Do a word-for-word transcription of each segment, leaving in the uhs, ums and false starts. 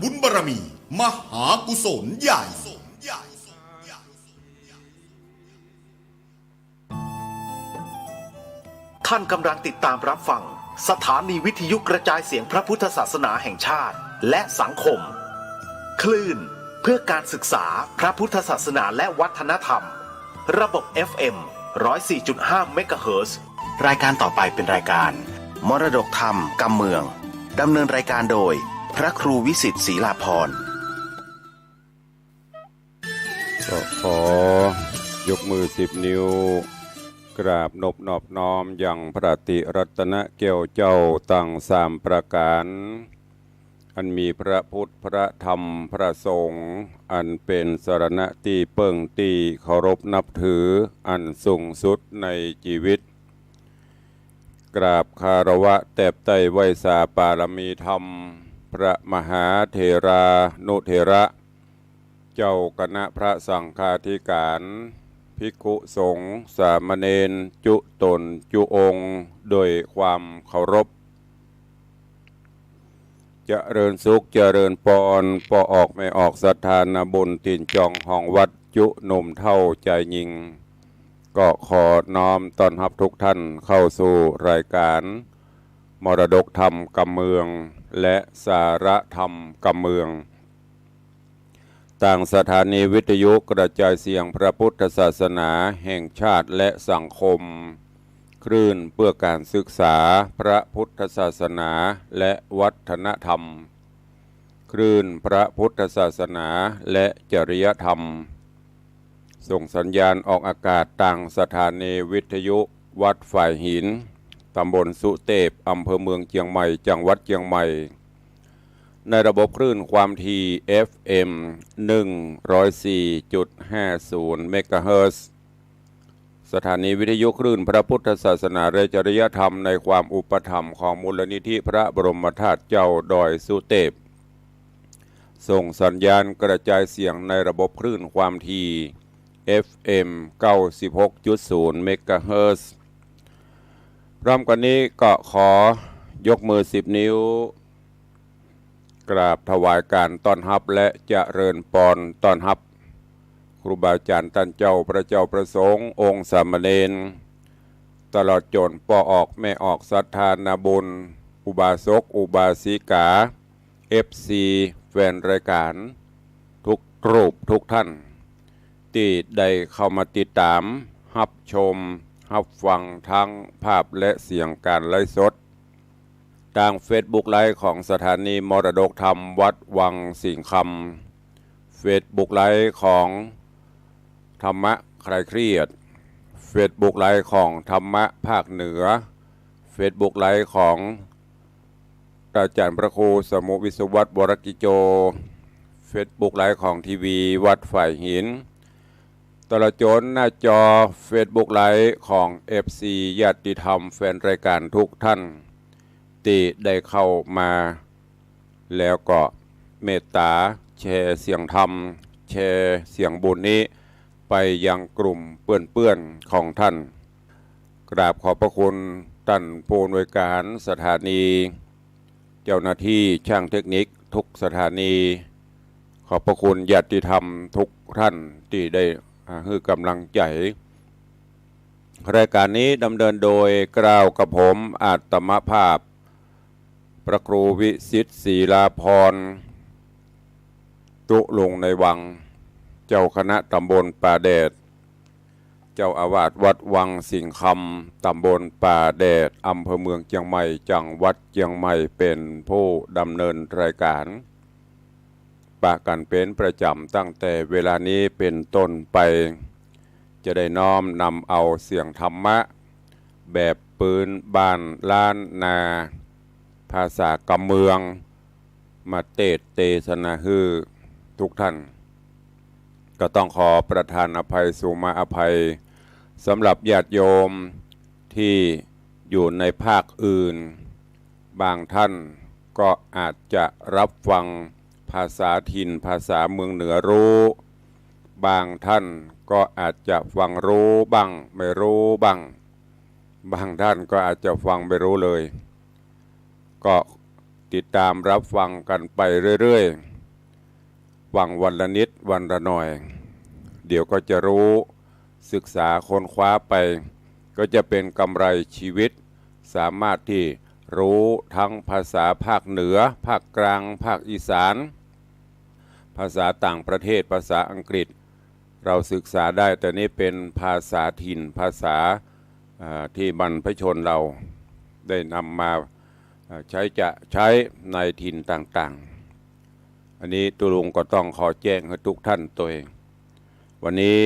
บุญบารมี มหากุศลใหญ่ ท่านกำลังติดตามรับฟัง สถานีวิทยุกระจายเสียงพระพุทธศาสนาแห่งชาติ และสังคม คลื่นเพื่อการศึกษาพระพุทธศาสนาและวัฒนธรรม ระบบ เอฟเอ็ม ร้อยสี่จุดห้า เมกะเฮิรตซ์ รายการต่อไปเป็นรายการ มรดกธรรมกำเมือง ดำเนินรายการโดย พระครูวิสิทธิ์ ศรีลาภรณ์ ก็ขอยกมือสิบนิ้ว กราบนบนอบน้อมยังพระติรัตนแก้วเจ้าตังสามประก๋าน อันมีพระพุทธ พระธรรม พระสงฆ์ อันเป๋นสรณะตี้เปิ้งตี้เคารพนับถือ อันสูงสุดในจีวิต กราบคารวะแตบไต้ไหว้สาปารมีธรรม พระมหาเถรานุเถระ เจ้าคณะพระสังฆาธิการ ภิกขุสงฆ์ สามเณร จุ๊ต๋นจุ๊องค์ โดยความเคารพ เจริญสุข เจริญปอน ป้อออกแม่ออกศรัทธานาบุญ ตี๋นจองห้องวัด จุ๊หนุ่มเฒ่าจายญิง ก็ขอน้อมต้อนฮับทุกท่านเข้าสู่รายการ มรดกธรรมกำเมือง และสาระธรรมกำเมือง ตางสถานีวิทยุกระจายเสียงพระพุทธศาสนาแห่งชาติและสังคม คลื่นเพื่อการศึกษาพระพุทธศาสนาและวัฒนธรรม คลื่นพระพุทธศาสนาและจริยธรรม ส่งสัญญาณออกอากาศตางสถานีวิทยุวัดฝายหิน ตำบลสุเตพ อำเภอเมืองเจียงใหม่ จังหวัดเจียงใหม่ ในระบบคลื่นความถี่ เอฟเอ็ม หนึ่งร้อยสี่จุดห้าศูนย์ เมกะเฮิรตซ์ สถานีวิทยุคลื่นพระพุทธศาสนาและจริยธรรมในความอุปถัมภ์ของมูลนิธิพระบรมธาตุเจ้าดอยสุเตพ ส่งสัญญาณกระจายเสียงในระบบคลื่นความถี่ เอฟเอ็ม เก้าสิบหกจุดศูนย์ เมกะเฮิรตซ์ พร้อมกันนี้ก็ขอยกมือสิบนิ้ว กราบถวายการต้อนฮับและเจริญปอนต้อนฮับ ครูบาอาจารย์ต้านเจ้า พระเจ้าพระสงฆ์ องค์สามเณร ตลอดจ๋นป้อออกแม่ออกศรัทธานาบุญ อุบาสกอุบาสิกา เอฟซี แฟนรายการ ทุกรูปทุกท่าน ตี้ได้เข้ามาติดต๋าม ฮับชม ฮับฟังทั้งภาพและเสียงการไลฟ์สด ตางเฟซบุ๊กไลฟ์ของสถานีมรดกธรรมวัดวังสิงห์คำ เฟซบุ๊กไลฟ์ของธรรมะคลายเครียด เฟซบุ๊กไลฟ์ของธรรมะภาคเหนือ เฟซบุ๊กไลฟ์ของอาจารย์พระครูสมุห์ วิศวัฒน์ วรกิจโจ เฟซบุ๊กไลฟ์ของทีวีวัดฝายหิน ตลอดจ๋นหน้าจอเฟซบุ๊กไลฟ์ของเอฟซี ญาติธรรมแฟนรายการทุกท่าน ตี้ได้เข้ามา แล้วก็เมตต๋าแชร์เสียงธรรม แชร์เสียงบุญนี้ไปยังกลุ่มเปื้อนๆ ของท่าน กราบขอบพระคุณต้านผู้อำนวยการสถานี เจ้าหน้าตี้ช่างเทคนิคทุกสถานี ขอบพระคุณญาติธรรมทุกท่านตี้ได้ อ่า หื้อกำลังใจ๋ รายการนี้ดำเนินโดยเกล้ากระผมอาตมาภาพ พระครูวิสิทธิ์ ศรีลาภรณ์ ตุ๊ลุงในวัง เจ้าคณะตำบลป่าแดด เจ้าอาวาสวัดวังสิงห์คำ ตำบลป่าแดด อำเภอเมืองเจียงใหม่ จังหวัดเจียงใหม่ เป๋นผู้ดำเนินรายการ ปะกั๋นเป๋นประจ๋ำตั้งแต่เวลานี้เป๋นต้นไป จะได้น้อมนำเอาเสียงธรรมะ แบบปื๊นบ้านล้านนา ภาษากำเมือง มาเตสน์เตสนาหื้อทุกท่าน ก็ต้องขอประทานอภัย สุมาอภัย สำหรับญาติโยมตี้อยู่ในภาคอื่น บางท่านก็อาจจะรับฟังภาษาถิ่น ภาษาเมืองเหนือรู้ บางท่านก็อาจจะฟังรู้บ้าง ไม่รู้บ้าง บางท่านก็อาจจะฟังไม่รู้เลย ก็ติดตามรับฟังกั๋นไปเรื่อย ฟังวันละนิดวันละหน่อย เดี๋ยวก็จะรู้ ศึกษาค้นคว้าไป ก็จะเป็นกำไรชีวิต สามารถที่รู้ทั้งภาษาภาคเหนือ ภาคกลาง ภาคอีสาน ภาษาต่างประเทศ ภาษาอังกฤษ เราศึกษาได้ แต่นี้เป็นภาษาถิ่น ภาษา อ่า ที่บรรพชนเราได้นำมา อ่า ใช้จะใช้ในถิ่นต่างๆ อันนี้ตุ๊ลุงก็ต้องขอแจ้งหื้อทุกท่านตวย วันนี้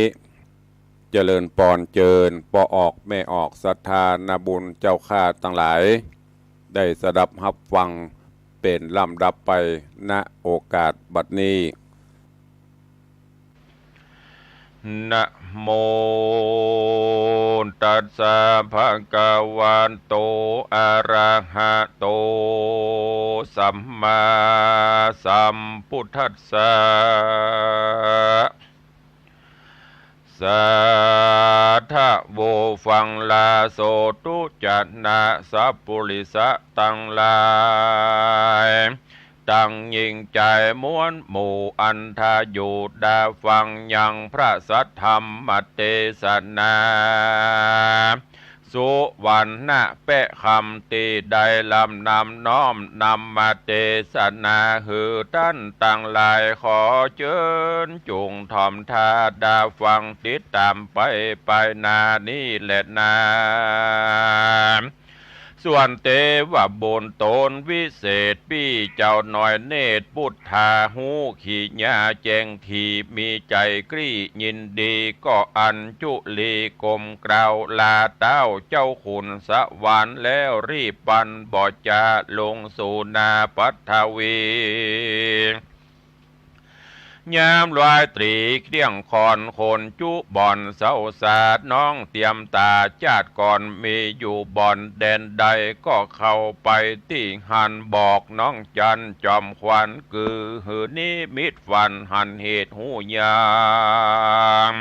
เจริญปอนเจิญป้อออกแม่ออก ศรัทธานาบุญเจ้าข้าตังหลาย ได้สดับฮับฟังเป๋นลำดับไป ณ โอกาสบัดนี้ นะโม ตัสสะ ภะคะวะโต อะระหะโต สัมมาสัมพุทธัสสะ สาธะ โวฟังลาโสตุจะนะ สัปปุริสะตังหลาย ตังญิงใจ๋มวลหมู่อันทาอยู่ดาฟังยังพระสัทธรรมเตสนา สุวรรณะแป๊ะคำตี้ได้ลำนำน้อมนำมาเตสนาหื้อต้านตังหลาย ขอเจิญจุ่งถ่อมท่าดาฟังติดต๋ามไปไปหน้านี้แลนา ส่วนเตวบุญต๋นวิเศษปี้เจ้าน้อยเนตรปุทธาฮู้ขีญาแจ้ง ตี้มีใจ๋กรี้ยินดี ก็อัญจุลีก้มกราบลาเต๊าเจ้าขุนสวรรค์แล้วรีบปันบ่จ๋าลงสู่หน้าปัทวี ยามลอยตรีเที่ยงค่อนคนจุบ่อนเศร้าสาดน้องเตียมต๋า จาติก่อนมีอยู่บ่อนแดนใด ก็เข้าไปตี้หั้น บอกน้องจันทร์จอมขวัญ คือหื้อนิมิตฝันหันเหตุฮู้ยาม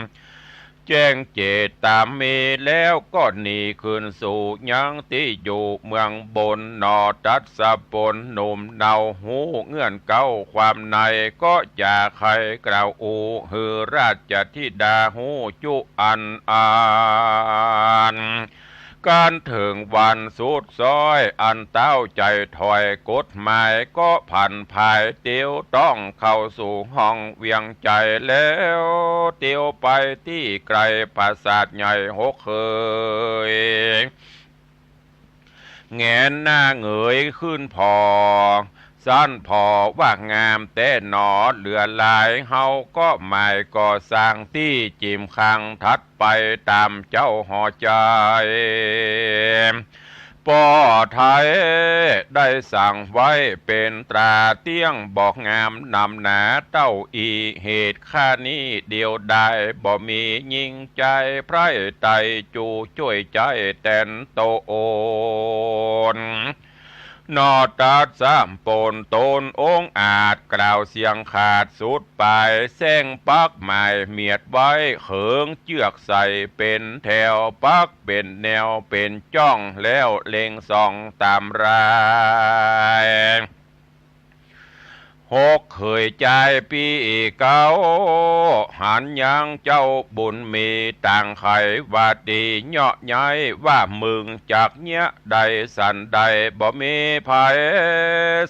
แจ้งเจตต๋ามมีแล้วก็หนีคืนสู่ยังตี้อยู่เมืองบนหนอ ตัสสะปนหนุ่มเนาฮู้เงื่อนเก๊าความใน ก็จะใค่กล่าวอู้หื้อราชธิดาฮู้จุอันอัน กั๋นเถิงวันสุดซ้อย อันเต๊าใจ๋ถอยกฎหมาย ก็ผันผายเตียวต้องเข้าสู่ห้องเวียงใจ๋แล้ว เตียวไปตี้ไกลปราสาทใหญ่หกเขย แหงนหน้าเงยขึ้นผ่อ สันผ่อว่างามแต๊หนอ เหลือหลายเฮาก็หมายก่อสร้างตี้จิ่มคัง ถัดไปต๋ามเจ้าหอใจ๋ ป้อไทยได้สั่งไว้เป๋นตราเตี้ยงบอกงามหนำหนาเต้าอี้ เหตุข้านี้เดียวดาย บ่มีญิงใจ๋ใผใต้จู้จ้วยใจ๊แตนต๋น หนอ ตัสสะปนต๋นองอาจกล่าวเสียงขาดสุดปาย แส้งปักหมายเมียดไว้เขิงเจื้อกใส่เป๋นแถว ปักเป๋นแนวเป๋นจ้อง แล้วเล็งส่องต๋ามราย หกเขยใจ๋ปี้เก๊า หันยังเจ้าบุญมีต่างไขว่าดี เยาะใย้ว่ามึงจักเยียะได้สันใด บ่มีใผ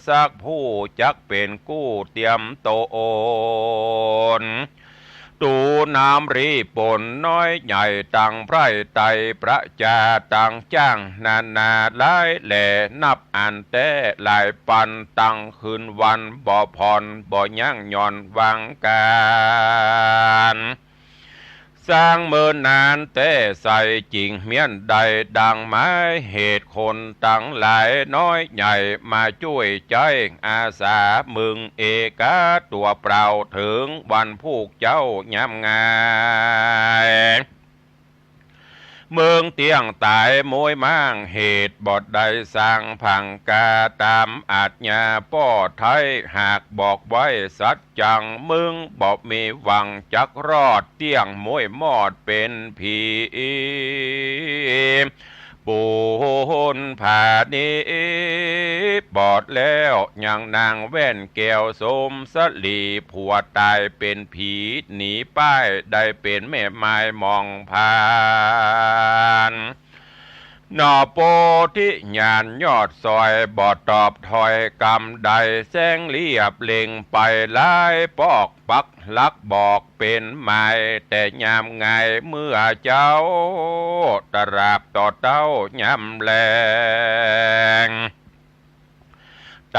สักผู้จักเป๋นกู้เตียมต๋น ตูนำรีปนน้อยใหญ่ตังใผใต้ประจาตังจ้างนานาหลายแหล่ นับอันแต๊หลายปันตังคืนวัน บ่ผ่อนบ่ยั้งหย่อนวางก๋าน สร้างเมินนานแต๊ใส่จิ่งเมี้ยนได้ดังหมายเหตุ คนตังหลายน้อยใหญ่มาจ้วยใจ๊อาสา มึงเอกาตั๋วเปล่าเถิงวันพูกเจ๊ายามงาย มึงเตี้ยงต๋ายมวยม้าง เหตุบ่ได้สร้างผังกาต๋ามอาชญาป้อไทย หากบอกไว้สัจจัง มึงบ่มีหวังจักรอด เตี้ยงมวยมอดเป๋นผี ปูนผานี้บอดแล้ว ยังนางแว่นแก้วสมศรี ผัวต๋ายเป๋นผีหนีป้าย ได้เป๋นแม่ม่ายหมองพาน หน่อโพธิญาณยอดสอย บ่ตอบถ้อยกำใด แสงเลียบเล็งไปหลายปอก ปักหลักบอกเป๋นหมาย แต่ยามงายเมื่อเจ๊า ตราบต่อเต๊ายามแลง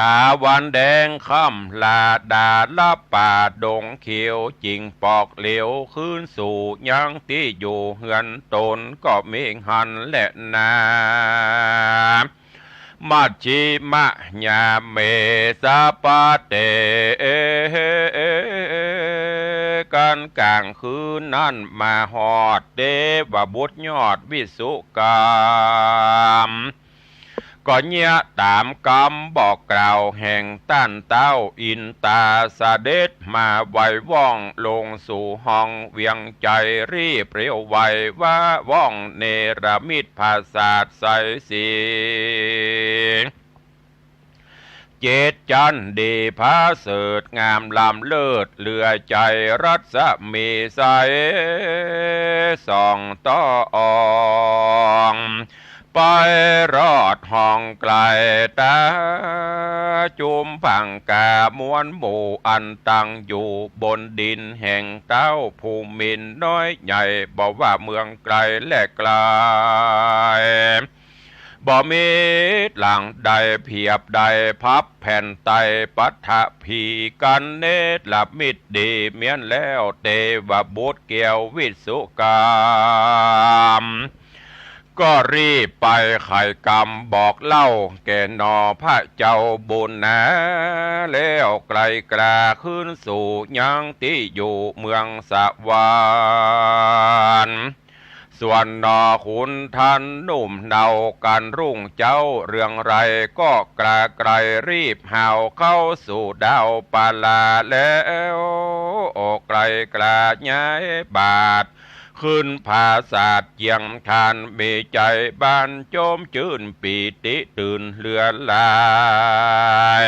ต๋าวันแดงค่ำลาดาลับป่าดงเขียว จิ่งปอกเหลียวคืนสู่ยังตี้อยู่ เฮือนตนก็เมฆหันแลนา มัชฌิมะยาเมสะปะเต กั๋นก๋างคืนนั้นมาฮอด เตวบุตรยอดวิสุกรรม ก็เยียะต๋ามกำบอกกล่าวแห่งต้านเต๊า อินต๋าเสด็จมาไหว้ว่อง ลงสู่ห้องเวียงใจ๋ รีบเร็วไวว่าว่อง เนรมิตผาสาทใสสี เจ็ดจั้นดีผาเสริฐงามล้ำเลิศ เหลือใจ๋รัศมีใสส่องต่ออ่อง ไปรอดห้องไกลต๋า จุมพังกามวลหมู่ อันตั้งอยู่บนดินแห่งเต๊า ภูมินทร์น้อยใหญ่ บ่ว่าเมืองไกลและไกล บ่มีหลังใดเพียบได้ พับแผ่นไตรปัตถภี กั๋นเนรมิตดีเมี้ยนแล้ว เตวบุตรแก้ววิสุกรรม ก็รีบไปไขกรรมบอกเล่า แก่หน่อพระเจ้าบุญนา แล้วไกลกราคืนสู่ยังตี้อยู่เมืองสวรรค์ ส่วนหน่อขุนทันหนุ่มเนา กั๋นรุ่งเจ๊าเรืองไร ก็กราไกรรีบหาวเข้าสู่ดาวปาลาแล้ว ออกไกลกราย้ายบาท ขึ้นผาสาทเจียงคาน มีใจ๋บานจมจื้นปีติตื่นเลื่อนลาย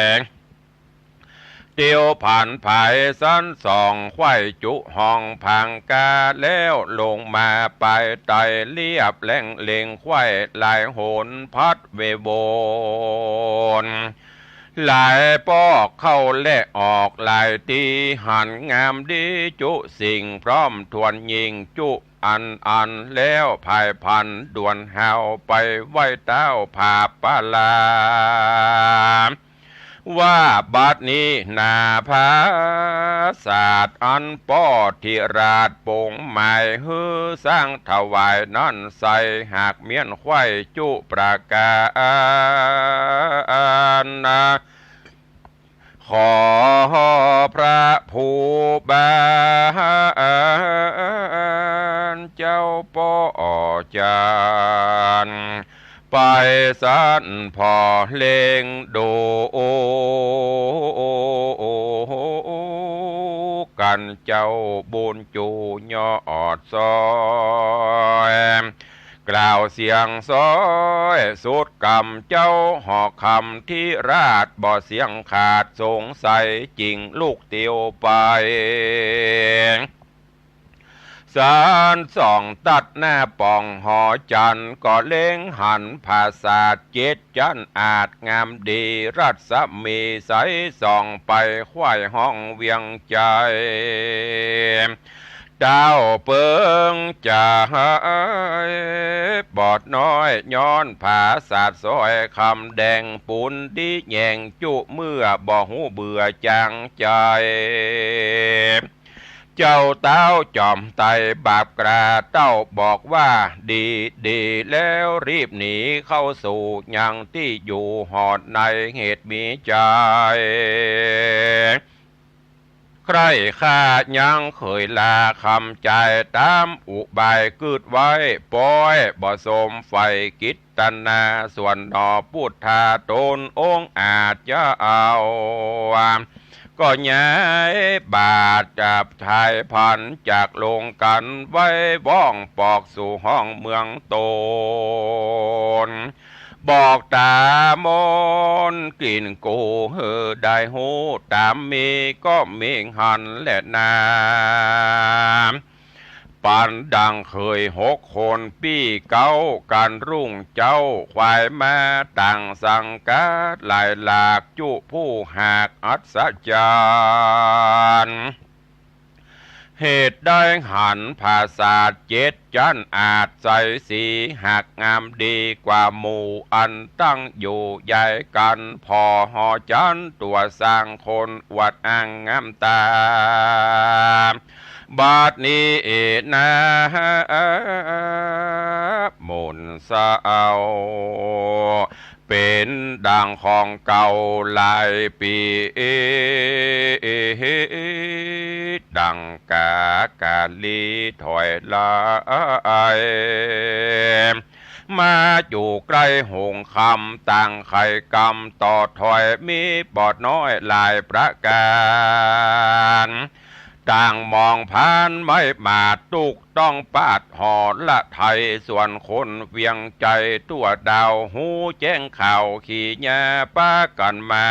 เตียวผ่านผายสันสอง ไขว้จุห้องพังกา แล้วลงมาปายไตเลียบแหลงเล็ง ไขว้หลายหนพัดเววน หลายปอกเข้าและออกหลายตี้ หันงามดีจุสิ่งพร้อมถ้วนยิ่งจุอันอัน แล้วผายพันด่วนหาวไปไหว้เต๊าผาปาลา ว่าบัดนี้นาผาสาทอันป้อธิราชปงหมายหื้อสร้างถวายนั้นไซร้ หากเมี้ยนไขว้จุประก๋านนา ขอพระผู้บานเจ้าป้อจานไปสันผ่อเล็งดู กั๋นเจ้าบุญจูยอดซอย กล่าวเสียงซอยสุดกำ เจ้าหอกคำธิราชบ่เสี้ยงขาดสงสัย จิ่งลุกเตียวไป สันสองตัดหน้าป่องหอจันทร์ ก็เล็งหันผาสาทเจ็ดจั้นอาจงามดี รัศมีใสส่องไปไขว้ห้องเวียงใจ๋ เต้าเปิงจะหายปอดน้อย ย้อนผาสาทซอยคำแดง ปูนดีแยงจุเมื่อบ่ฮู้เบื่อจางใจ๋ เจ้าเต้าจอมไตรบาปกล้า เต้าบอกว่าดีดีแล้ว รีบหนีเข้าสู่ยังตี้อยู่ หอดในเหตุมีใจ๋ ใคร่ข้ายังเขยลาคำใจ๋ ต๋ามอุบายกึ๊ดไว้ ป้อยบ่สมใฝ่กิตนา ส่วนหน่อปุทธาต๋นองค์อาจจะเอา ข ก็ย้ายบาทจับชายพันจากลงกันไว้ว่องปอกสู่ห้องเมืองตน บอกต๋ามนกลิ่นกูหื้อได้ฮู้ ต๋ามมีก็มีหันแลนา ปันดังเขยหกคนปี้เก๊า กั๋นรุ่งเจ๊า ขวายม้าต่างสังกัดหลายหลาก จุผู้หากอัศจรรย์ เหตุได้หันผาสาทเจ็ดจั้น อาจใสสีหากงามดีกว่าหมู่ อันตั้งอยู่ย้ายกั๋น ผ่อหอจันตั๋วสร้างคนอวดอ้างงามต๋า บัดนี้เอนา มนเศร้า เป๋นดังของเก่าหลายปี ดังก๋ากาลีถอยหลาย มาอยู่ใก้หงส์คำ ต่างไขกำต่อถอย มีปอดน้อยหลายประก๋าน ต่างมองผ่านไม้หมาด ตุกต้องปาดหอละไถ ส่วนคนเวียงใจ๋ตั๋วดาว ฮู้แจ้งข่าวขี่ยาปากั๋นมา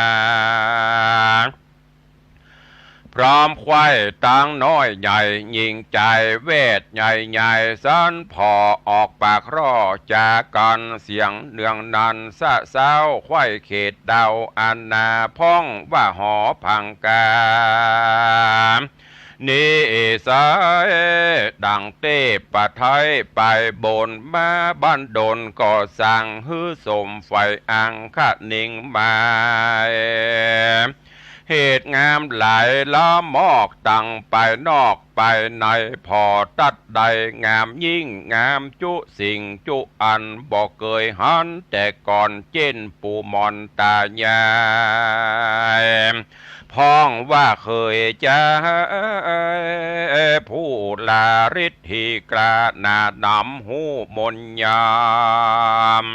พร้อมควายตังน้อยใหญ่ ญิงจายแวดใหญ่ใหญ่ สันผ่อออกปากร่อจ๋ากั๋น เสียงเนืองนันสะเซ้า ควายเขตดาวอันนา พ่องว่าหอพังกา นี้ใสดังเตพประไทย ไปบนมาบั้นดน ก็สั่งหื้อสมใฝ่อังคณิงหมาย เหตุงามหลายละมอก ตังไปนอกไปใน ผ่อตัดได้งามยิ่ง งามจุสิ่งจุอัน บ่เกยหันแต่ก่อน เจ้นปู่หม่อนต๋ายาย พ่องว่าเขยจาย ผู้ละฤทธิกล้าหนาหนำ ฮู้มนต์ยาม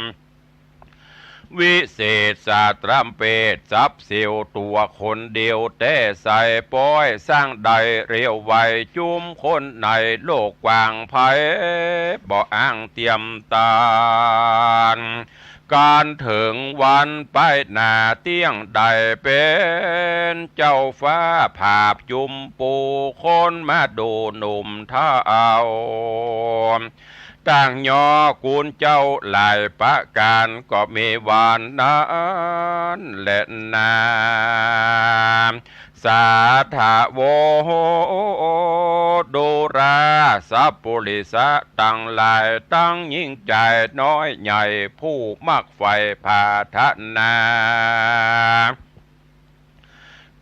วิเศษสาตรำเปต สับเสี้ยวตั๋วคนเดียวแต๊ใส่ ป๊อยสร้างได้เร็วไว จุมคนในโลกกว้าง ใผบ่อ้างเตียมตาน ก๋านเถิงวันไปหน้าเตี้ยง ได้เป๋นเจ้าฟ้าผาบจุมปู่ คนมาดูหนุ่มเฒ่า ต่างยอกุนเจ้าหลายประก๋าน ก็มีวันนั้นแลนา สาธะโว ดูราสัปปุริสะตังหลาย ตังญิงจายน้อยใหญ่ ผู้มักใฝ่ผาถนา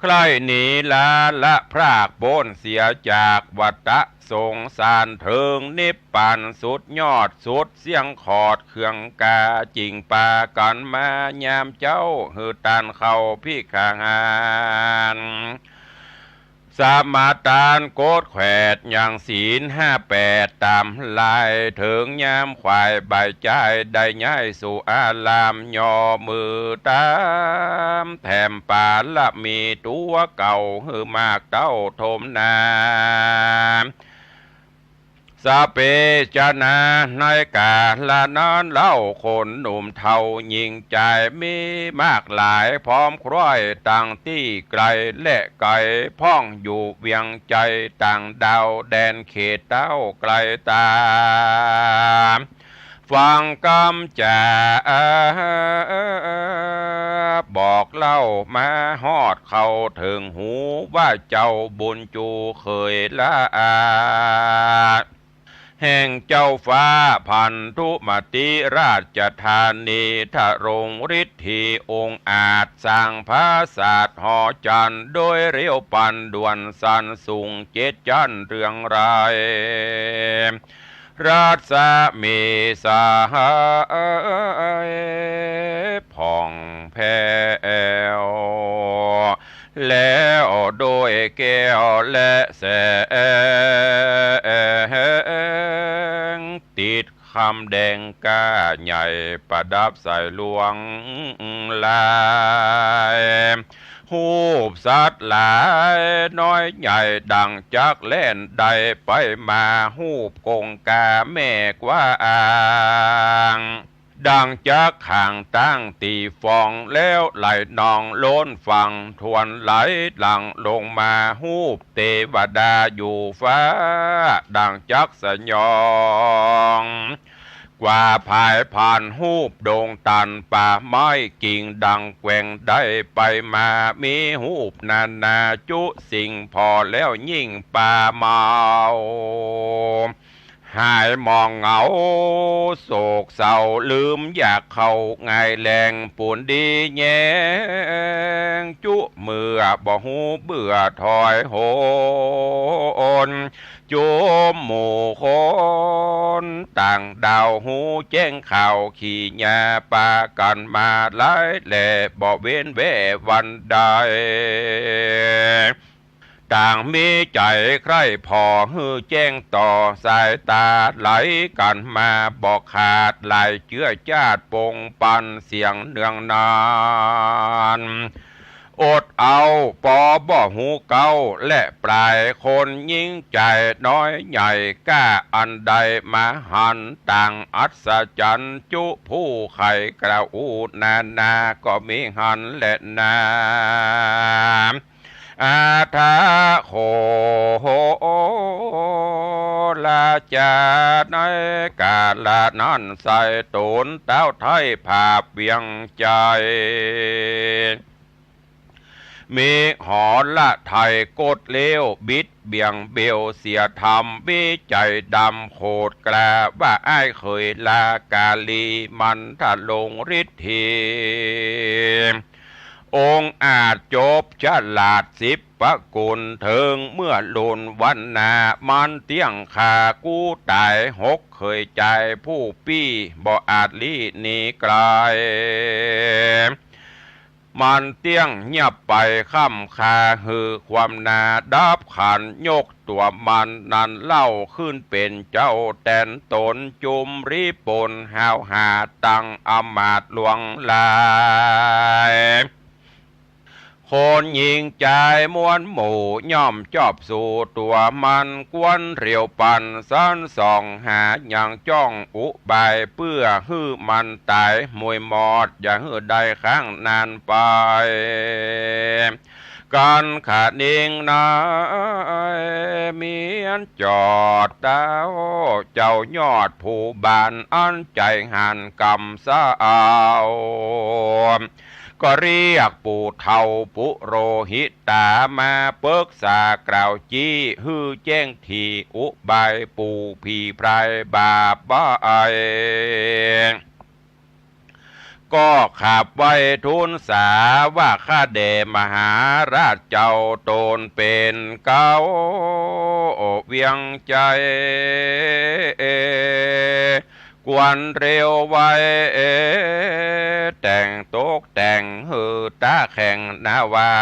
ใคร่หนีลาละพรากป๊นเสียจากวัฏสงสาร เถิงนิพพานสุดยอดสุดเสี้ยงขอดเครื่องกา จึ่งปากั๋นมายามเจ๊า หื้อต้านเข้าภิกขาหาร สมาตานกดแขวดยังศีลห้าแปดต๋ามลาย เถิงยามขวายบ่ายจาย ได้ย้ายสู่อาราม ย่อมือต๋ามแถมปารมีตั๋วเก่า หื้อมากเต้าทมนา สเปจนา ในก๋าละนั้นเล่า คนหนุ่มเฒ่าญิงจายมีมากหลาย พร้อมคร้อยตังตี้ไกลและไก๋ พ่องอยู่เวียงใจ๋ต่างดาว แดนเขตเต้าไกลต๋า ฟังกำจ๋าบอกเล่ามาฮอดเข้าเถิงหู ว่าเจ้าบุญจูเขยละอา แห่งเจ้าฟ้าพันธุมติราชธานี ทรงฤทธิองอาจ สร้างผาสาทหอจันทร์ โดยเร็วปันด่วนสันสูงเจ็ดจั้นเรืองราย รัศมีสหายผ่องแผ้ว แล้วโดยแก้วและแสง ติดคำแดงก้าใหญ่ประดับใส่ลวงลาย ฮูปสัตว์หลายน้อยใหญ่ดั่งจักแล่นได้ไปมา ฮูปกงกาแม่กว้าง ดั่งจักขังตั้งตี้ฟอง แล้วไหลนองล้นฝั่ง ทวนไหลหลั่งลงมา ฮูปเตวดาอยู่ฟ้า ดั่งจักสยอง กว่าผายผ่าน ฮูปดงตันป่าไม้ กิ่งดั่งแกว่งได้ไปมา มีฮูปนานาจุสิ่ง ผ่อแล้วยิ่งป่าเมา หายหมองเหงาโศกเศร้า ลืมอยากเข้าไงแลง ปูนดีแยงจุเมื่อ บ่ฮู้เบื่อถอยโหน จุมหมู่คนต่างดาว ฮู้แจ้งข่าวขี่ยา ปากั๋นมาหลายแหล่ บ่เว้นแว่วันใด ต่างมีใจ๋ใคร่ผ่อ หื้อแจ้งต่อสายต๋า ไหลกั๋นมาบ่ขาด หลายเจื้อจ้าดปงปันเสียงเนืองนาน อดเอาปอบ่ฮู้เก๊า และปลายคนยิ่งใจ๋น้อยใหญ่ กล้าอันใดมาหัน ต่างอัศจรรย์จุผู้ใค่กล่าวอู้นานา ก็มีหันแลนา อาทาโข ราจา ในกาละนั้นไส้ ตูนเต้าไท้ผาบเวียงใจ๋ มีหอละไทยกดเลี้ยว บิดเบี่ยงเบลเสียธรรม มีใจ๋ดำโขดกล้า ว่าอ้ายเขยลากาลี มันทะลงฤทธี องอาจจบฉลาดสิบประกุล เถิงเมื่อลุนวันนา มันเตี้ยงฆ่ากู้ต๋าย หกเขยจายผู้ปี้ บ่อาจลี้หนีไกล มันเตี้ยงเงียบไปค่ำคา หื้อความนาดับขัน ยกตั๋วมันนั้นเล่า ขึ้นเป๋นเจ้าแตนตน จุมรีปนห้าวหา ตั้งอำมาตย์หลวงหลาย คนหญิงจายมวลหมู่ ย่อมจอบสู่ตั๋วมัน กวนเรียวปันสันส่องหา ยังจ้องอุบาย เปื้อหื้อมันต๋ายมวยหมอด อย่าหื้อได้ค้างนานไป กั๋นขะนิงนาย เมียนจอดเต้า เจ้ายอดผู้บาน อันใจ๋หันกำเศร้า ก็เรียกปู่เฒ่าปุโรหิตา มาปึกษากล่าวจี้ หื้อแจ้งถี่อุบาย ปู่ผีพรายบาปบ้าไอ ก็ขับไหว้ทูลสา ว่าข้าแด่มหาราชเจ้า ตนเป๋นเก๊าเวียงใจ๋ กวนเร็วไว แต่งตกแต่งหื้อต๋าแข่งนาวา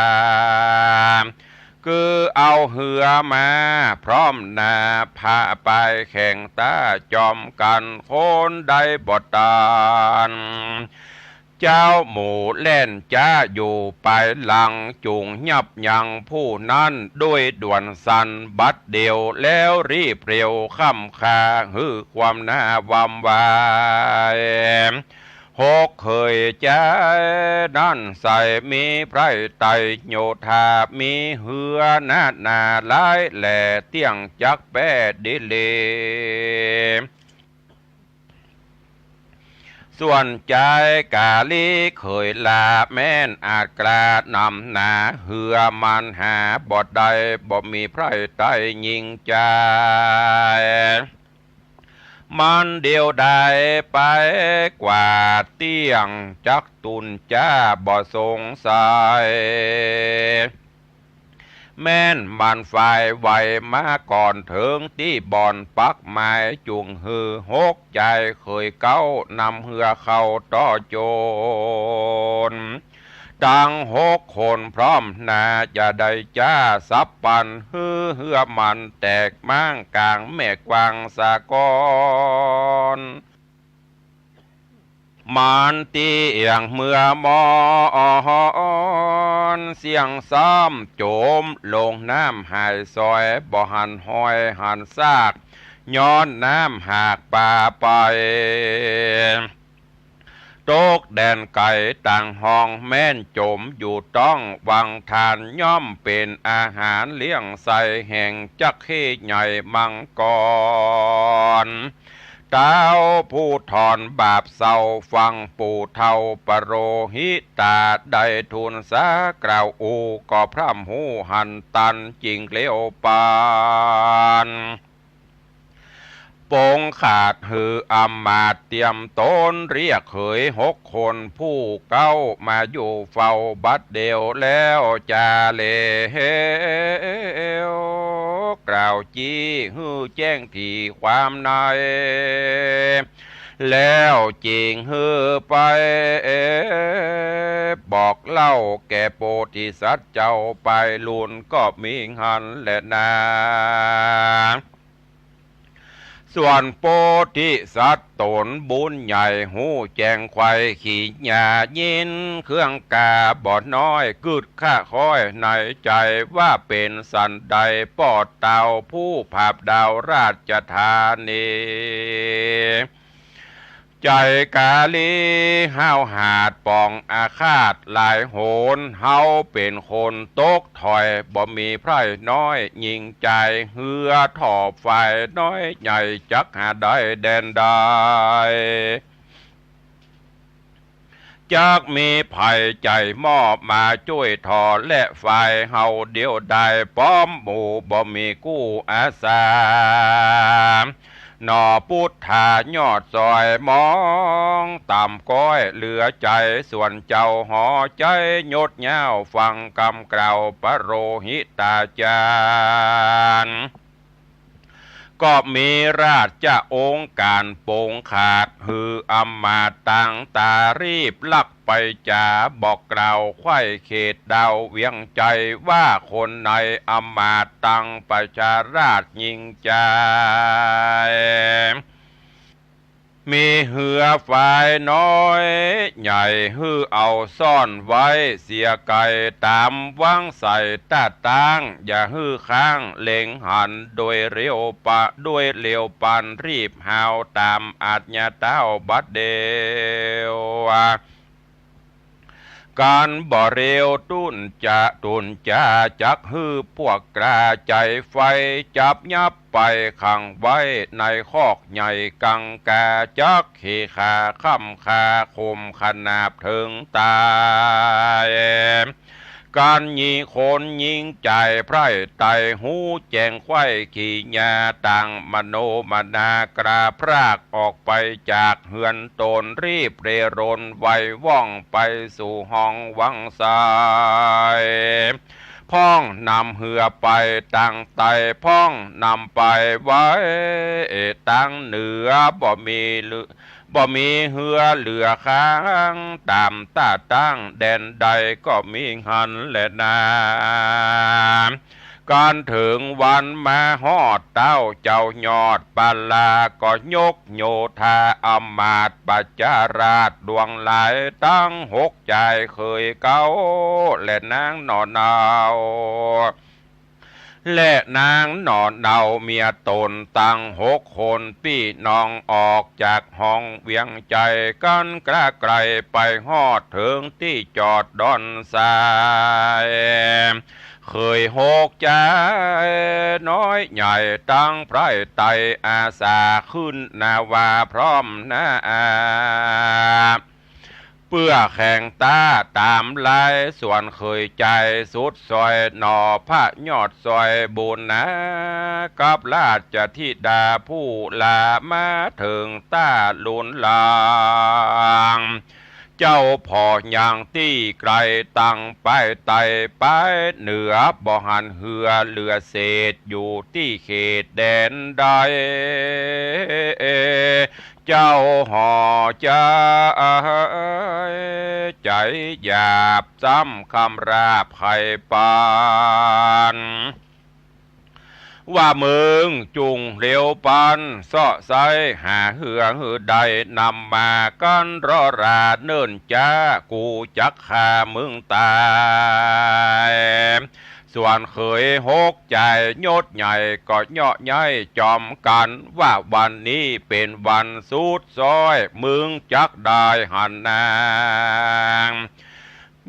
คือเอาเฮือมาพร้อมนา พาไปแข่งต๋าจอมกั๋น คนใดบ่ตาน เจ้าหมู่แล่นจ๊าอยู่ปายหลัง จุ่งยับยั้งผู้นั้นด้วยด่วนสัน บัดเดี่ยวแล้วรีบเร็วค่ำคา หื้อความหน้าวำวาย หกเขยจายนั้นใส่มีไพร่ไตรโยธา มีเฮือนานาหลายแหล่ เตี้ยงจักแป้ดีหลี ส่วนจายกาลีเขยลา แม่นอาจกล้านำหนา เฮือมันหาบ่ได้ บ่มีไพร่ไตรยิ่งจาย มันเดี่ยวดายไปกว่าเตี้ยง จักตุนจ้าบ่สงสัย แม่นมันฝ่ายไวมาก่อน เถิงตี้บ่อนปักหมาย จุ่งหื้อหกจายเขยเก๊านำเฮือเข้าต่อโจร ตังหกคนพร้อมหน้า จะได้จ้าสับปัน หื้อเฮือมันแตกม้างก๋างแม่กว้างสะก่อน มันเตี้ยงเมื่อมอน เสี้ยงซ้ำจ๋มลงน้ำหายสอย บ่หันฮอยหันซาก ย้อนน้ำหากปาไป ตกแดนไก๋ต่างห้อง แม้นจ๋มอยู่ต้องวังทาน ย่อมเป๋นอาหารเลี้ยงใส แห่งจักเข้ใหญ่มังกร เต้าผู้ถอนบาปเศร้า ฟังปู่เฒ่าปโรหิตา ได้ทูลสากล่าวอู้ ก็พร่ำฮู้หันตัน จิ่งเร็วปาน ปงขาดหื้ออำมาตย์เตรียมต๋น เรียกเขยหกคนผู้เก๊า มาอยู่เฝ้าบัดเดี๋ยวแล้ว จาเลว กล่าวจี้หื้อแจ้งถี่ความใน แล้วจิ่งหื้อไปบอกเล่าแก่โพธิสัตว์เจ้า ไปลุนก็มีหั้นแลนา ส่วนโพธิสัตว์ต๋นบุญใหญ่ ฮู้แจ้งไขว่ขีญา ยินเครื่องกาบ่น้อย กึ๊ดค่าค่อยในใจ๋ ว่าเป๋นสันใด ปอดเต่าผู้ผาบดาวราชธานี ใจ๋กาลีห้าวหาดป่องอาฆาตหลายหน เฮาเป๋นคนตกถอย บ่มีใผน้อยยิ่งใจ๋ เฮือถ่อฝ่ายน้อยใหญ่ จักหาได้แดนใด จักมีใผใจ๋มอบมาจ้วยถ่อ และฝ่ายเฮาเดียวดาย ป้อมหมู่บ่มีกู้อาสา หน่อปุทธายอดซอย มองต่ำก้อยเหลือใจ๋ ส่วนเจ้าหอใจ๋ยศยาว ฟังกำกล่าวปโรหิตาจารย์ ก็มีราชองค์ก๋านปงขาด หื้ออำมาตย์ตังต๋ารีบลักไปจ๋า บอกกล่าวไขว่เขตดาวเวียงใจ๋ ว่าคนในอำมาตย์ตังประชาราชยิ่งใจ๋ มีเฮือฝ่ายน้อยใหญ่ หื้อเอาซ่อนไว้เสียไก๋ ต๋ามวางใส่ต้าตั้ง อย่าหื้อค้างเล็งหัน โดยเร็วปะ โดยเร็วปานรีบฮาว ต๋ามอาญาเต้าบัดเดี๋ยว ก๋านบ่เร็วตุ๊นจะตุ๊นจา จักหื้อพวกกล้าใจ๋ไฟ จับยับไปขังไว้ในคอกใหญ่กังกา จักเขขาค่ำคา ข่มขนาบเถิงต๋าย ก๋านยี่คนยิ่งใจ๋ใผไต ฮู้แจ้งไขว่ขีญา ต่างมโนมนากล้าพราก ออกไปจากเฮือนต๋น รีบเร่ร่นไวว่องไปสู่ห้องวังไส พ่องนำเฮือไปตางใต้ พ่องนำไปไว้ตางเหนือ บ่มีเหลือ บ่มีเฮือเหลือค้าง ต๋ามต้าตั้งแดนใดก็มีหั้นแลนา ก๋านเถิงวันมาฮอดเต้าเจ้ายอดปาลา ก็ยกโยธาอำมาตย์ประชาราชดวงหลาย ตังหกจายเขยเก๊า และนางหน่อเนา และนางหน่อเนาเมียต๋นตังหกคนปี้น้อง ออกจากห้องเวียงใจ๋ ก๋านกล้าไก๋ไปฮอดเถิงตี้จอดดอนทราย เขยหกจายน้อยใหญ่ตังไพร่ไตอาสาขึ้นนาวาพร้อมหน้า เปื้อแข่งต้าต๋ามลาย ส่วนเขยใจ๋สุดซอยหน่อพระยอดซอยบุญนา กับราชธิดาผู้หลามาเถิงต้าลุนหลัง เจ้าผ่อยังตี้ไก๋ตังไปใต้ไปเหนือ บ่หันเฮือเหลือเศษอยู่ตี้เขตแดนใด เจ้าห่อใจ๋ ใจ๋หยาบซ้ำคำราบไขปัน ว่ามึงจุ่งเหลียวปันเซาะใซ้หาเฮือหื้อได้ นำมากั๋นรอราเนิ่นจ๊า กูจักฆ่ามึงต๋าย ส่วนเขยหกใจ๋ยศใหญ่ก็เยาะเย้ยจ๋อมกั๋น ว่าวันนี้เป๋นวันสุดซ้อย มึงจักได้หันนาง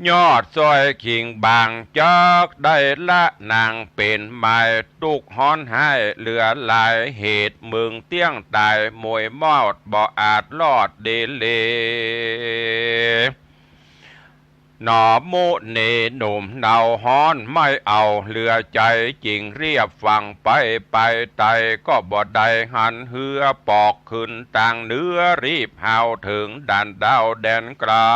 ยอดซ้อยขิงบางจักได้ละนาง เป๋นไม้ตุ๊กฮ้อนฮ้ายเหลือหลายเหตุ มึงเตี้ยงต๋ายมวยมอดบ่อาจรอดเดเล หนอมุนีหนุ่มเนาฮ้อนไม่เอาเหลือใจ๋ จึงเรียบฝั่งไป ไปไตก็บ่ได้หันเฮือ ปอกขึ้นตางเหนือ รีบฮาวเถิงด่านดาวแดนไก๋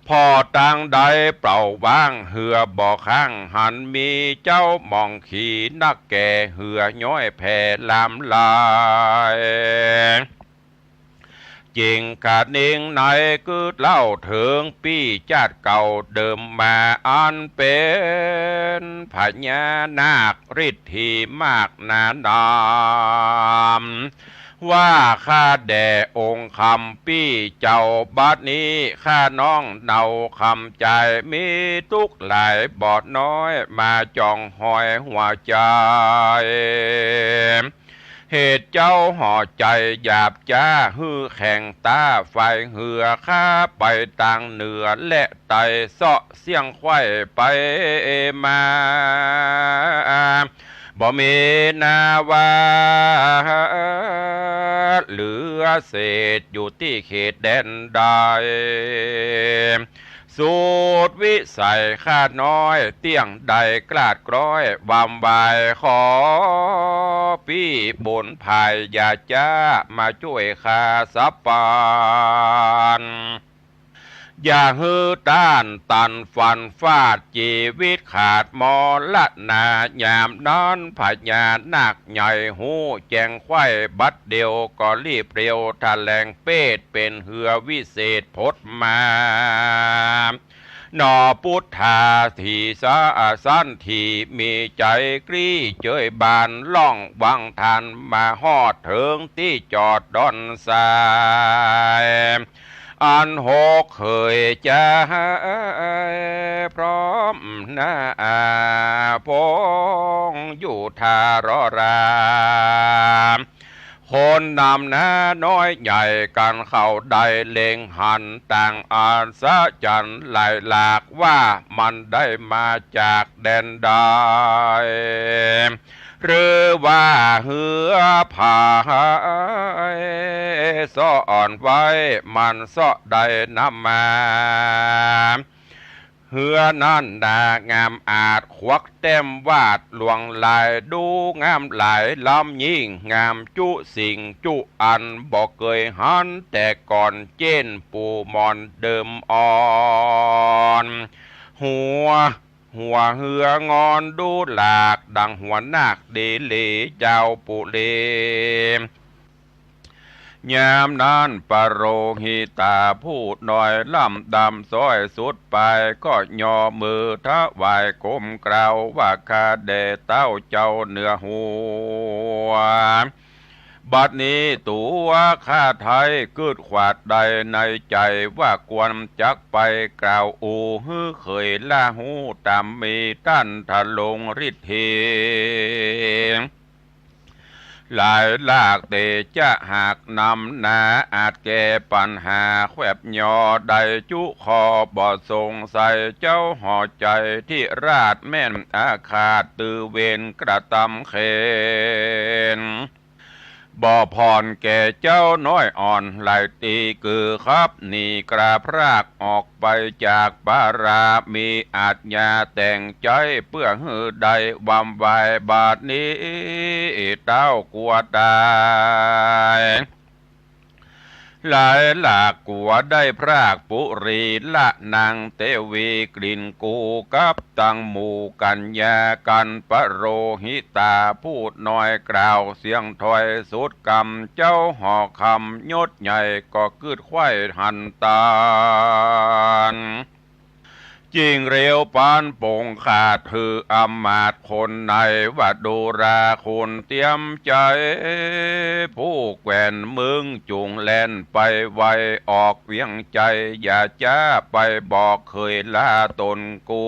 ผ่อตางใดเปล่าว่างเฮือบ่ข้าง หันมีเจ้าหม่องขี่นักแก่ เฮือย้อยแผ่ลามลาย จิ่งกะนิงในกึ๊ดเล่าเถิงปี้จาติเก่าเดิมมา อันเป๋นพญานาคฤทธีมากหนานาม ว่าข้าแด่องค์คำปี้เจ้า บัดนี้ข้าน้องเนาคำจาย มีตุ๊กข์หลายบ่น้อย มาจ่องหอยหัวใจ๋ เหตุเจ้าห่อใจ๋หยาบจ๊า หื้อแข็งต้าไฟเฮือ ข้าไปตางเหนือและไตเซาะเสี้ยงไขว้ไปมา บ่มีนาว่าเหลือเศษอยู่ตี้เขตแดนใด สุดวิสัยข้าน้อยเตี้ยงได้กล้าดกล้อยวำวาย ขอปี้บุญภายอย่าจ๊า มาจ้วยข้าสักปาน อย่าหื้อต้านตันฟันฟาด จีวิตขาดมรณา ยามนั้นพญานาคใหญ่ฮู้แจ้งไขว้ บัดเดียวก็รีบเร็ว แถลงเปตเป๋นเฮือวิเศษพดมา หนอปุทธา ถีสะ สันถีมีใจ๋กรี๊เจยบาน ล่องวังทันมาฮอดเถิงตี้จอดดอนทราย อันหกเขยจายพร้อมหน้าปงอยู่ท่ารอรา คนนำหน้าน้อยใหญ่กั๋นเขาได้เล็งหัน ต่างอัศจรรย์หลายหลากว่ามันได้มาจากแดนใด หรือว่าเฮือผายซ่อนไว้ มันเซาะได้นำมา เฮือนั้นหนางามอาจ ควักแต้มวาดลวงลาย ดูงามหลายล้ำยิ่ง งามจุสิ่งจุอัน บ่เกยหันแต่ก่อน เจ้นปู่หมอนเดิมอ่อน หัว หัวเฮืองอนดูหลาก ดังหัวนาคเดเลเจ้าปุเร ยามนั้นปโรหิตาผู้น้อยล่ำดำซ้อยสุดปาย ก็ยอมือถวายก้มกราบว่า ข้าแด่เต้าเจ้าเหนือหัว บัดนี้ตั๋วข้าไท้กึ๊ดขวาดได้ในใจ๋ว่า ควรจักไปกล่าวอู่หื้อเขยละฮู้ต๋ามมี ต้านทะลงฤทธี หลายหลากเตจะหากนำนา อาจแก้ปัญหาแควบยอได้จุข้อบ่สงสัย เจ้าห่อใจ๋ที่ราชแม่นอาฆาต ตือเวรกระตำเข็ญ บ่ผ่อนแก่เจ้าน้อยอ่อนหลายตี้ คือขับหนีกล้าพรากออกไปจากปารามี อาชญาแต่งใจ๊เปื้อหื้อได้วำวาย บาดนี้เต้ากลัวต๋าย หลายหลากกลัวได้พรากปุรีละนางเตวีกลิ่นกู กับตังหมู่กัญญากัณฑ์ ปโรหิตาผู้น้อยกล่าวเสียงถ้อยสุดกำ เจ้าหอคำยศใหญ่ก็กึ๊ดไขว้หันตาน จิ่งเร็วปานป่งขาด หื้ออำมาตย์คนในว่า ดูราขุนเตียมใจ๋ ผู้แกว่นมึงจุ่งแล่นไปไว ออกเวียงใจ๋ อย่าจ๊าไปบอกเขยลาต๋นกู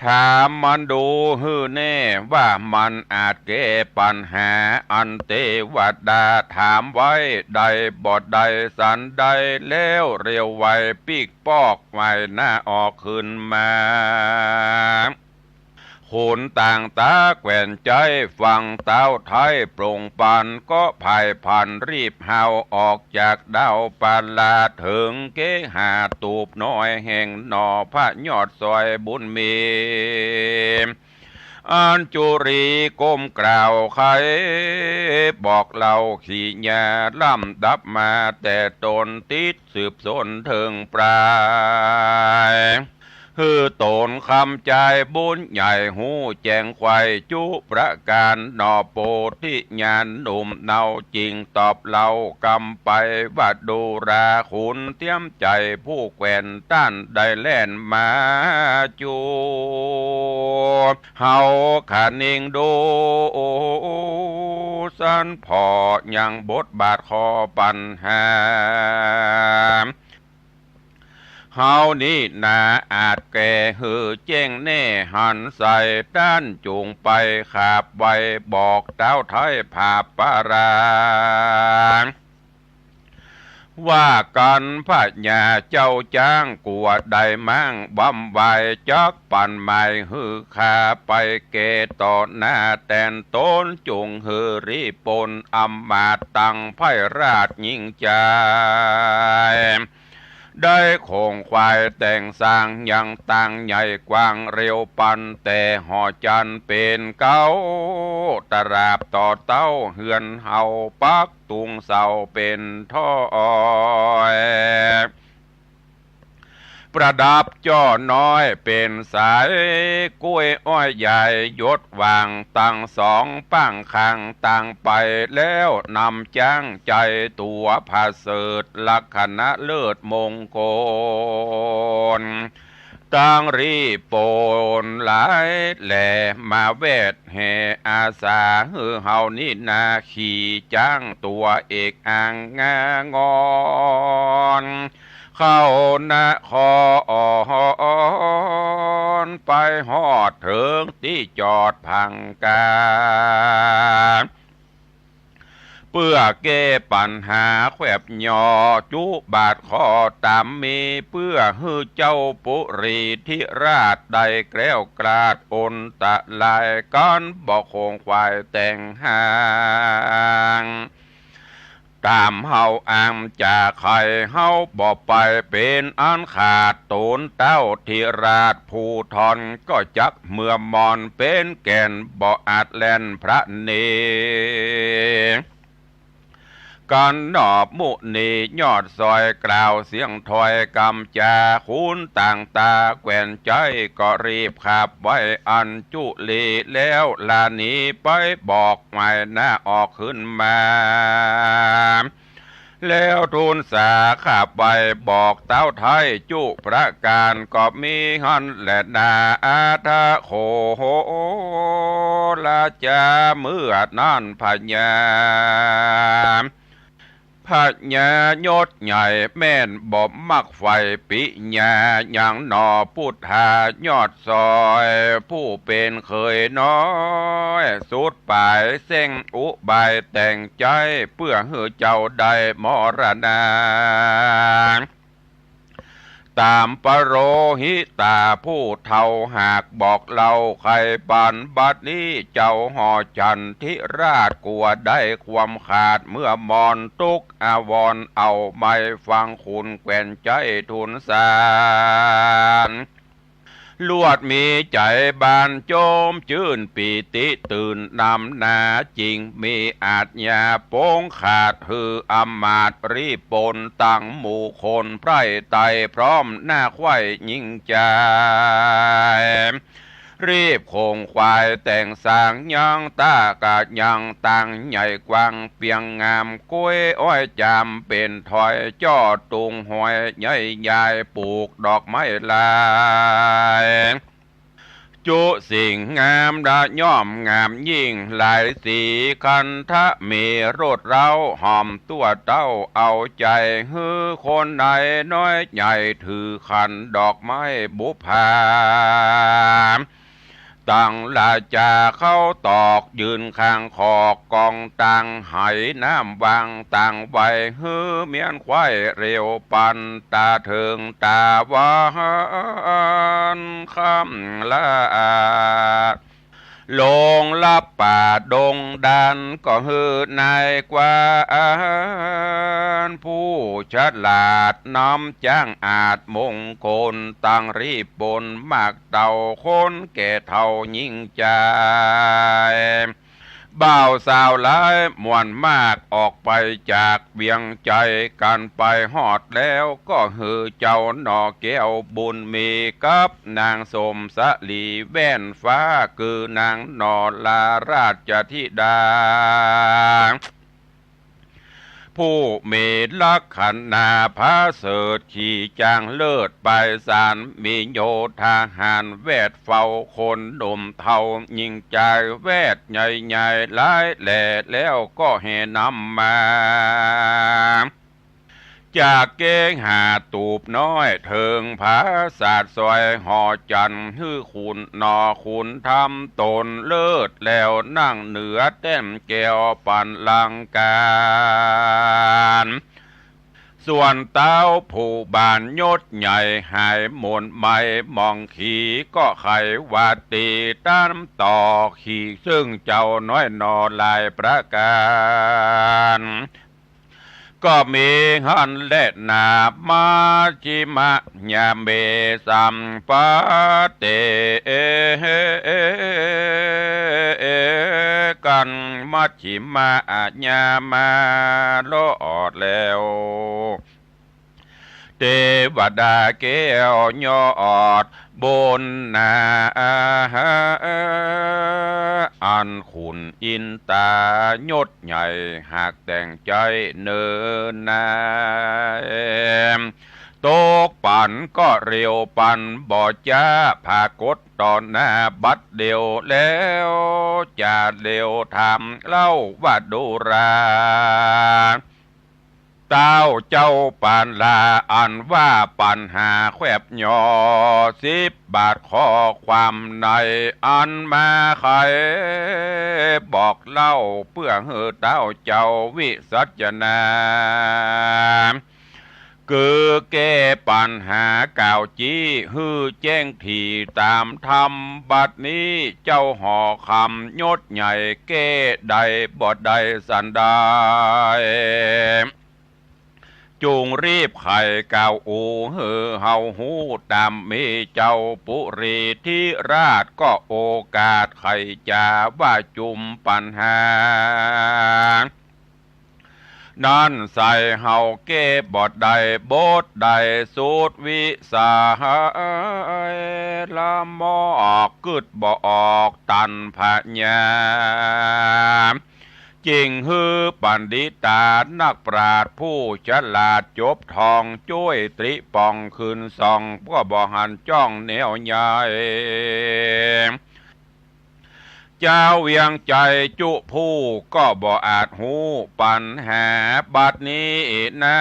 ถามมันดูหื้อแน่ ว่ามันอาจแก้ปัญหา อันเตวดาถามไว้ได้บ่ได้สันใด แล้วเร็วไวปิ๊กปอก ไหว้หน้าออกขึ้นมา ขุนต่างต๋าแกว่นใจ๋ ฟังเต้าไท้ปรงปัน ก็ผายผันรีบเฮา ออกจากดาวปาลา เถิงเกหาตูบน้อย แห่งหน่อพระยอดซอยบุญมี อัญจุลีก้มกล่าวไข บอกเล่าขีญา ลำดับมาแต่ต้น ติดสืบสนเถิงปลาย หื้อต๋นคำจายบุญใหญ่ ฮู้แจ้งไขว่จุประก๋าน หน่อโปธิญาณหนุ่มเนา จิ่งตอบเล่ากำไปว่า ดูราขุนเตียมใจ๋ ผู้แกว่นต้านได้แล่นมาจุ เฮาขะนิงดูสันผ่อ ยังบทบาทข้อปัญหา เฮานี้นาอาจแก้หื้อแจ้งแน่หันใส ต้านจุ่งไปขาบไว บอกเต้าไท้ผาบปารา ว่ากั๋นพญาเจ้าจ๊าง กั๋วได้มั่งบำไว จักปันหมายหื้อข้าไปแก้ต่อหน้าแตนต๋น จุ่งหื้อรีบปน อำมาตย์ตังไพร่ราชยิ่งใจ๋ ได้ของขวัญแต่งสร้างยังตังใหญ่กว้าง เร็วปันแต่หอจันทร์เป๋นเก๊า ตราบต่อเต้าเฮือนเฮา ปักตุงเสาเป๋นถ้อย ประดับจ้อน้อยเป๋นสาย กล้วยอ้อยใหญ่หยดหว่าง ตังสองป้างข้างตางไป แล้วนำจ๊างใจ๋ตั๋วผะเสริฐ ลักขณะเลิศมงคล ตังรีบปนหลายแหล่ มาแวดแห่อาสา หื้อเฮานี้นาขี่จ๊างตั๋วเอกอ้างงางอน เข้านคร ไปฮอดเถิงตี้จอดพังกา เปื้อแก้ปัญหาแขวบหย่อจุบาทข้อต๋ามมี เปื้อหื้อเจ้าปุรีธิราชได้แคล้วคลาดอนตะลาย กั๋นบ่ของขวัญแต่งห้าง ต๋ามเฮาอ้างจ๋าใค่ เฮาบ่ไปเป๋นอันขาด ต๋นเต้าธิราชผู้ทอน ก็จักเมื่อมอนเป๋นแก่น บ่อาจแล่นพระเน กั๋นนอบมุนียอดซอย กล่าวเสียงถ้อยกำจ๋า ขุนต่างต๋าแคว่นใจ๋ ก็รีบขับไว้อัญจุลี แล้วลาหนีไปบอกหมายหน้าออกขึ้นมา แล้วทูลสาขับไปบอกเต้าไท้จุประก๋าน ก็มีหั้นแลนา อาทะโขราจา เมื่อนั้นพญา พญายศใหญ่แม่นบ่มักใฝ่ปิญญา หยังหนอปุทธายอดซอย ผู้เป๋นเขยน้อยสุดป๋าย เส้งอุบายแต่งใจ๋ เปื้อหื้อเจ้าได้มรณา ต๋ามปโรหิตาผู้เฒ่าหากบอกเล่าไขปัน บัดนี้เจ้าหอจันทิราชกั๋วได้ความขาด เมื่อมอนตุ๊กอาวรณ์ เอาไม้ฟังขุนแคว่นใจ๋ทูลสาร ลวดมีใจ๋บานโจมจื้นปีติตื่นนำนา จิ่งมีอาชญาปงขาด หื้ออำมาตย์รีบปนตังหมู่คน ไพร่ไต่พร้อมหน้าใคว่ยิ่งใจ๋ รีบขงขวายแต่งสางยัง ต๋ากะยังตังใหญ่กว้างเปียงงาม ก๊วยอ้อยจามเป๋นถอย จ้อตุงหอยใหญ่ใหญ่ ปูกดอกไม้ลาย จุสิ่งงามละย่อมงามยิ่งหลายสี คันธะมีรสเร้าหอมตั้วเต้า เอาใจ๋หื้อคนในน้อยใหญ่ ถือขันดอกไม้บุปผา ตังราจาเข้าตอก ยืนข้างขอกกองตัง ไหน้ำวางตังไว้ หื้อเมี้ยนไขว้เร็วปัน ต๋าเถิงต๋าวันค่ำละ ลงลับป่าดงดาน ก็หื้อนายกว้าน ผู้ฉลาดนำจ๊างอาจมงคล ตังรีบปนมากเต้า คนแก่เฒ่าญิงจาย บ่าวสาวหลายม่วนมาก ออกไปจากเวียงใจ๋ กั๋นไปฮอดแล้วก็หื้อเจ้าหน่อแก้วบุญมี กับนางสมสลีแว่นฟ้า คือนางหน่อลาราชธิดา ผู้มีลักขณะผาเสริฐ ขี่จ๊างเลิศไปสาร มีโยธาหารแวดเฝ้า คนหนุ่มเฒ่าญิงจาย แวดใหญ่ๆ หลายแหล่ แล้วก็แห่นำมา จากเกหาตูบน้อย เถิงผาสาทซอยหอจันทร์ หื้อขุนหน่อขุนธรรมต๋นเลิศ แล้วนั่งเหนือแต้มแก้วปันลังการ ส่วนเต้าผู้บ้านยศใหญ่ หายหม่นไหม้หมองขี ก็ใค่ว่าตี้ต๋ามต่อ ขี่ซึ่งเจ้าน้อยหน่อหลายประก๋าน ก็มีหั้นแลนา มัชฌิมะยาเม สัมปะเต กั๋น มัชฌิมะยามา ลอดแล้ว เตวดาแก้วยอดบุญนา อันขุนอินตายศใหญ่ หากแต่งใจ๋เนินนาย ตกปั๋นก็เร็วปั๋นบ่จ๊า ผากฏต่อหน้าบัดเดี่ยวแล้ว จะเร็วถามเล่าว่าดูรา เต้าเจ้าปานลา อันว่าปัญหาแควบหย่อ สิบบาทข้อความใน อันมาไขบอกเล่า เปื้อหื้อเต้าเจ้าวิสัชนา คือแก้ปัญหากล่าวจี้ หื้อแจ้งถี่ต๋ามธรรม บัดนี้เจ้าหอคำยศใหญ่ แก้ได้บ่ได้สันใด จุ่งรีบไขกล่าวอู้ หื้อเฮาฮู้ต๋ามมี เจ้าปุรีธิราชก็โอกาสไขจ๋า ว่าจุ่มปัญหา นั้นใส่เฮาแก้บ่ได้ บทใดสุดวิสัย ละมอกกึ๊ดบ่ออกตันพญา จึ่งหื้อปัณฑิตานักปราชญ์ผู้ฉลาดจบท่อง จ้วยตริป๋องขึ้นส่อง ก็บ่หันจ้องแนวใหญ่ จาวเวียงใจ๋จุผู้ก็บ่อาจฮู้ปัญหาบัดนี้นา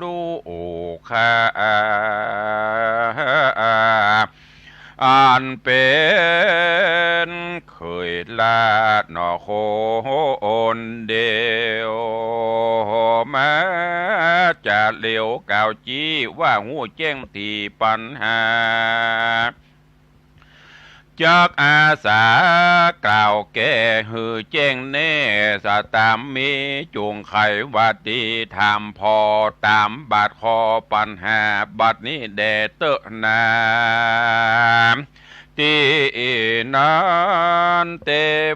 ลูกข้า อันเป๋นเขยละหน่อคนเดียว มาจะเร็วกล่าวจี้ว่าฮู้แจ้งถี่ปัญหา จักอาสากล่าวแก้หื้อแจ้งแน่ สะตามมีจุ่งไขว่าตี้ ถามผ่อต๋ามบาดข้อปัญหา บัดนี้แด่เต๊อะนา ตี้นั้นเต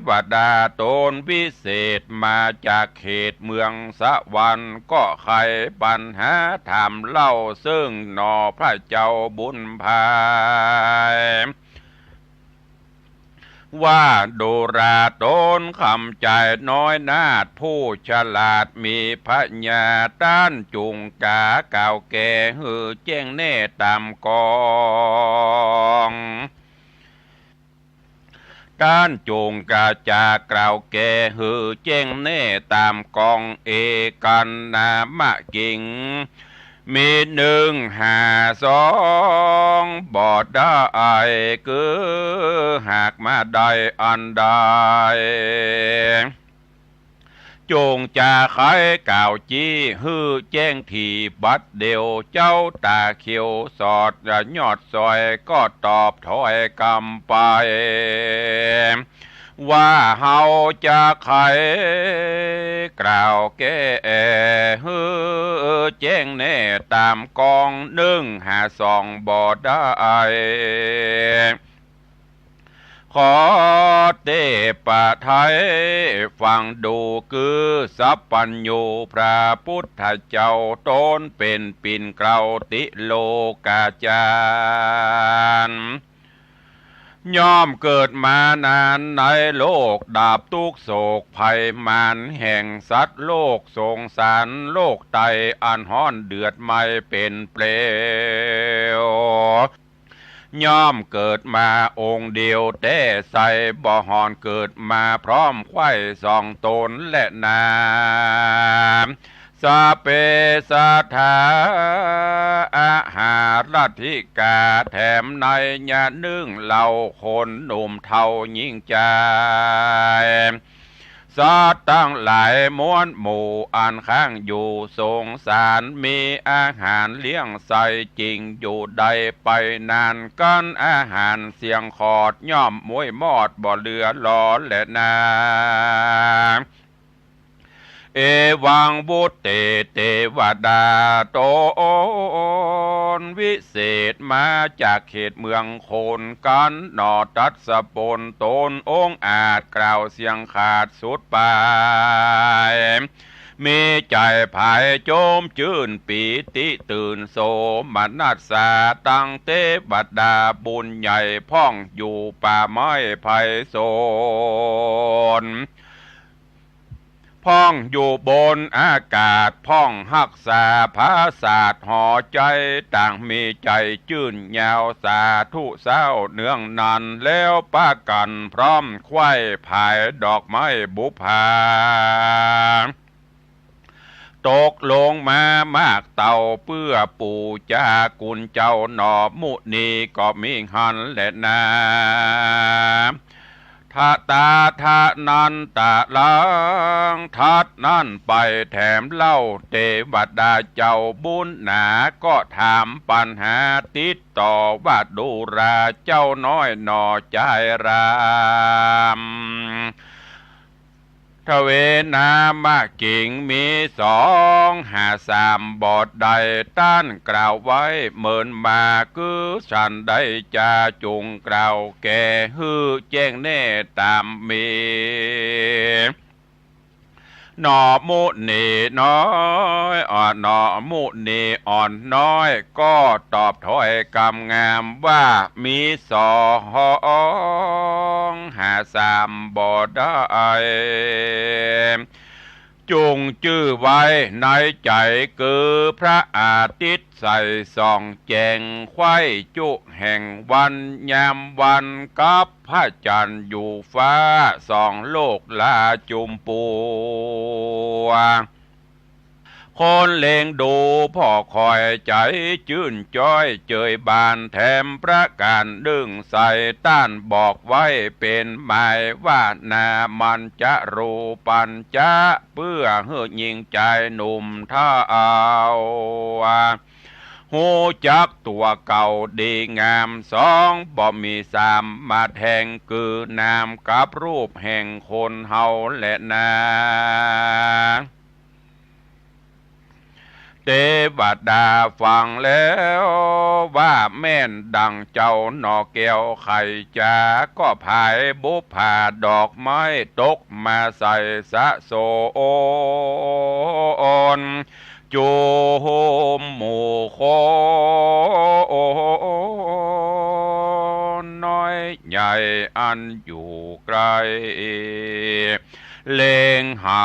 วดาต๋นวิเศษมาจากเขตเมืองสวรรค์ ก็ไขปัญหาถามเล่าเซิ่งหน่อพระเจ้าบุญภาย ว่าดูราต๋นคำจายน้อยนาถผู้ฉลาดมีปัญญา ต้านจุ่งจากล่าวแก่หื้อแจ้งแน่ต๋ามกอง ต้านจุ่งจากล่าวแก่หื้อแจ้งแน่ต๋ามกอง เอกันนามะกิ๋ง มีนึ่งหาสองบ่ได้ คือหากมาได้อันใด จุ่งจาไขกล่าวจี้หื้อแจ้งถี่บัดเดี่ยว เจ้าต๋าเขียวสอดยอดสอยก็ตอบถ้อยกำไป ว่าเฮาจะไขกล่าวแก้หื้อแจ้งแน่ต๋ามกองนึ่งหาสองบ่ได้ ขอเตปะไทยฟังดู คือสัพพัญญูพระปุทธเจ้า ต๋นเป๋นปิ่นเกล้าติโลกาจารย์ ย่อมเกิดมานานในโลก ดับตุ๊กข์โศกภัยมารแห่งสัตว์โลก สงสารโลกไตอันฮ้อนเดือดไหม้เป๋นเปลว ย่อมเกิดมาองค์เดียวแต๊ใส บ่ห่อนเกิดมาพร้อมใคว่สองต๋นแลนา สะเปสะถาอาหารัตถิกา แถมในยะนึ่งเล่าคนหนุ่มเฒ่าญิงจาย สัตว์ตังหลายมวลหมู่อันค้างอยู่สงสาร มีอาหารเลี้ยงใส่จิ่งอยู่ได้ไปนาน กั๋นอาหารเสี้ยงขอดย่อมม้วยมอดบ่เหลือหลอแลนา เอวังวุตเต เตวดาต๋นวิเศษมาจากเขตเมืองโคน กั๋นหน่อตรัสปนต๋นองอาจกล่าวเสียงขาดสุดปาย มีใจ๋ผายโจมจื้นปีติตื่นโสมนัสสา ตังเตวดาบุญใหญ่พ่องอยู่ป่าไม้ไพศาล พ่องอยู่บนอากาศ พ่องฮักษาผาสาทหอใจ๋ ต่างมีใจ๋จื้นยาวสาธุเศร้าเนืองนัน แล้วปากั๋นพร้อมใคว่ผายดอกไม้บุปผา ตกลงมามากเต้าเปื้อปู๋จากุณเจ้าหน่อมุนีก็มีหั้นแลนา ทะตาทะนันตะลัง ถัดนั้นไปแถมเล่าเตวดาเจ้าบุญหนา ก็ถามปัญหาติดต่อว่าดูราเจ้าน้อยหน่อจายราม ทเวนามะกิ๋งมีสองหาสามบ่ได้ ต้านกล่าวไว้เหมินมา คือฉันใดจาจุ่งกล่าวแก่หื้อแจ้งแน่ต๋ามมี หน่อมุนีน้อย อ่อน หน่อมุนีอ่อนน้อย ก็ตอบถ้อยกำงามว่า มีสองหาสามบ่ได้ จุ่งจื้อไว้ในใจ๋ คือพระอาทิตย์ใสส่องแจ่ง ใคว่จุแห่งวันยามวัน กับพระจันทร์อยู่ฟ้าส่องโลกลาจุมปัว คนเล็งดูผ่อคอยใจ๋จื้นจ้อยเจยบาน แถมประก๋านนึ่งใส ต้านบอกไว้เป๋นหมายว่า นามันจะรูปัญจะ เปื้อหื้อญิงจายหนุ่มเฒ่า ฮู้จักตั๋วเก่าดีงาม สองบ่มีสามมาแทง คือนามกับรูปแห่งคนเฮาแลนา ท เตวดาฟังแล้วว่าแม่นดังเจ้าหนอแก้วไขจ๋า ก็ผายบุปผาดอกไม้ตกมาใส่สะโสน จุมหมู่คนน้อยใหญ่อันอยู่ไกล เล็งหา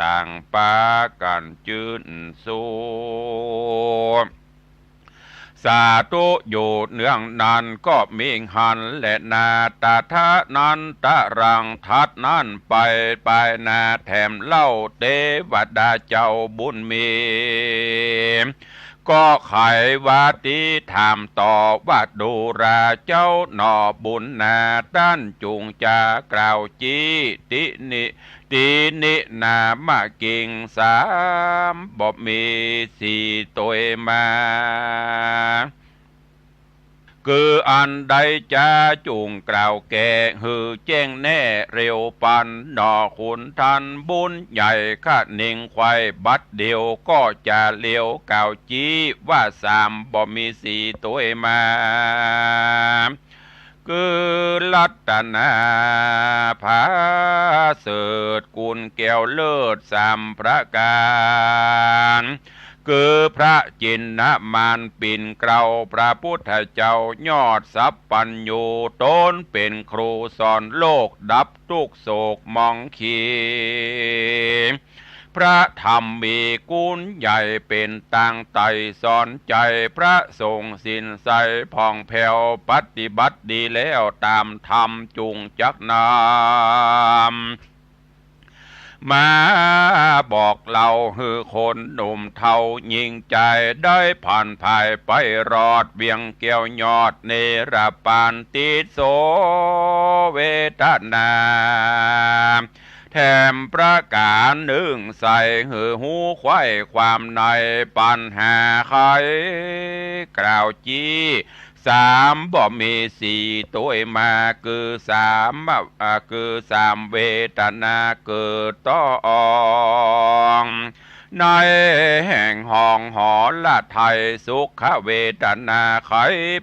ต่างปากั๋นจื้นสู้ สาธุอยู่เนืองนั้นก็มิหันแลนา ตถานันตะรัง ถัดนั้นไปปายหน้าแถมเล่า เตวดาเจ้าบุญมี ก็ไขว่าตี้ถามต่อว่า ดูราเจ้าหนอบุญนา ต้านจุ่งจะกล่าวจี้ตินิ ตินินามกิงสามบ่มีสี่ตวยมา คืออันใดจะจุ่งกล่าวแก่หื้อแจ้งแน่เร็วปันหนอ คุณท่านบุญใหญ่ คะนิงไขว่บัดเดียวก็จะเร็วกล่าวจี้ว่าสามบ่มีสี่ตวยมา คือรัตนาผาเสริฐกุลแก้วเลิศสามประก๋าน คือพระจินนมานปิ่นเกล้าพระพุทธเจ้ายอดสัพพัญญู ต๋นเป๋นครูสอนโลกดับทุกข์โศกหมองขี พระธรรมมีกุณใหญ่เป๋นตางไต่สอนใจ๋ พระสงฆ์ศีลใสผ่องแผ้ว ปฏิบัติดีแล้วต๋ามธรรม จุ่งจักนำมาบอกเล่าหื้อคนหนุ่มเฒ่าญิงจาย ได้ผ่านผ่ายไปรอดเวียงแก้วยอดเนรปาน ติดโสเวทนา แถมประก๋านนึ่งใส่หื้อฮู้ไขว่ความในปัญหาไข กล่าวจี้สามบ่มีสี่ตวยมา คือสาม อ่า คือสามเวทนาเกิดต้อง ในแห่งห้องหอละไทย สุขเวทนาไข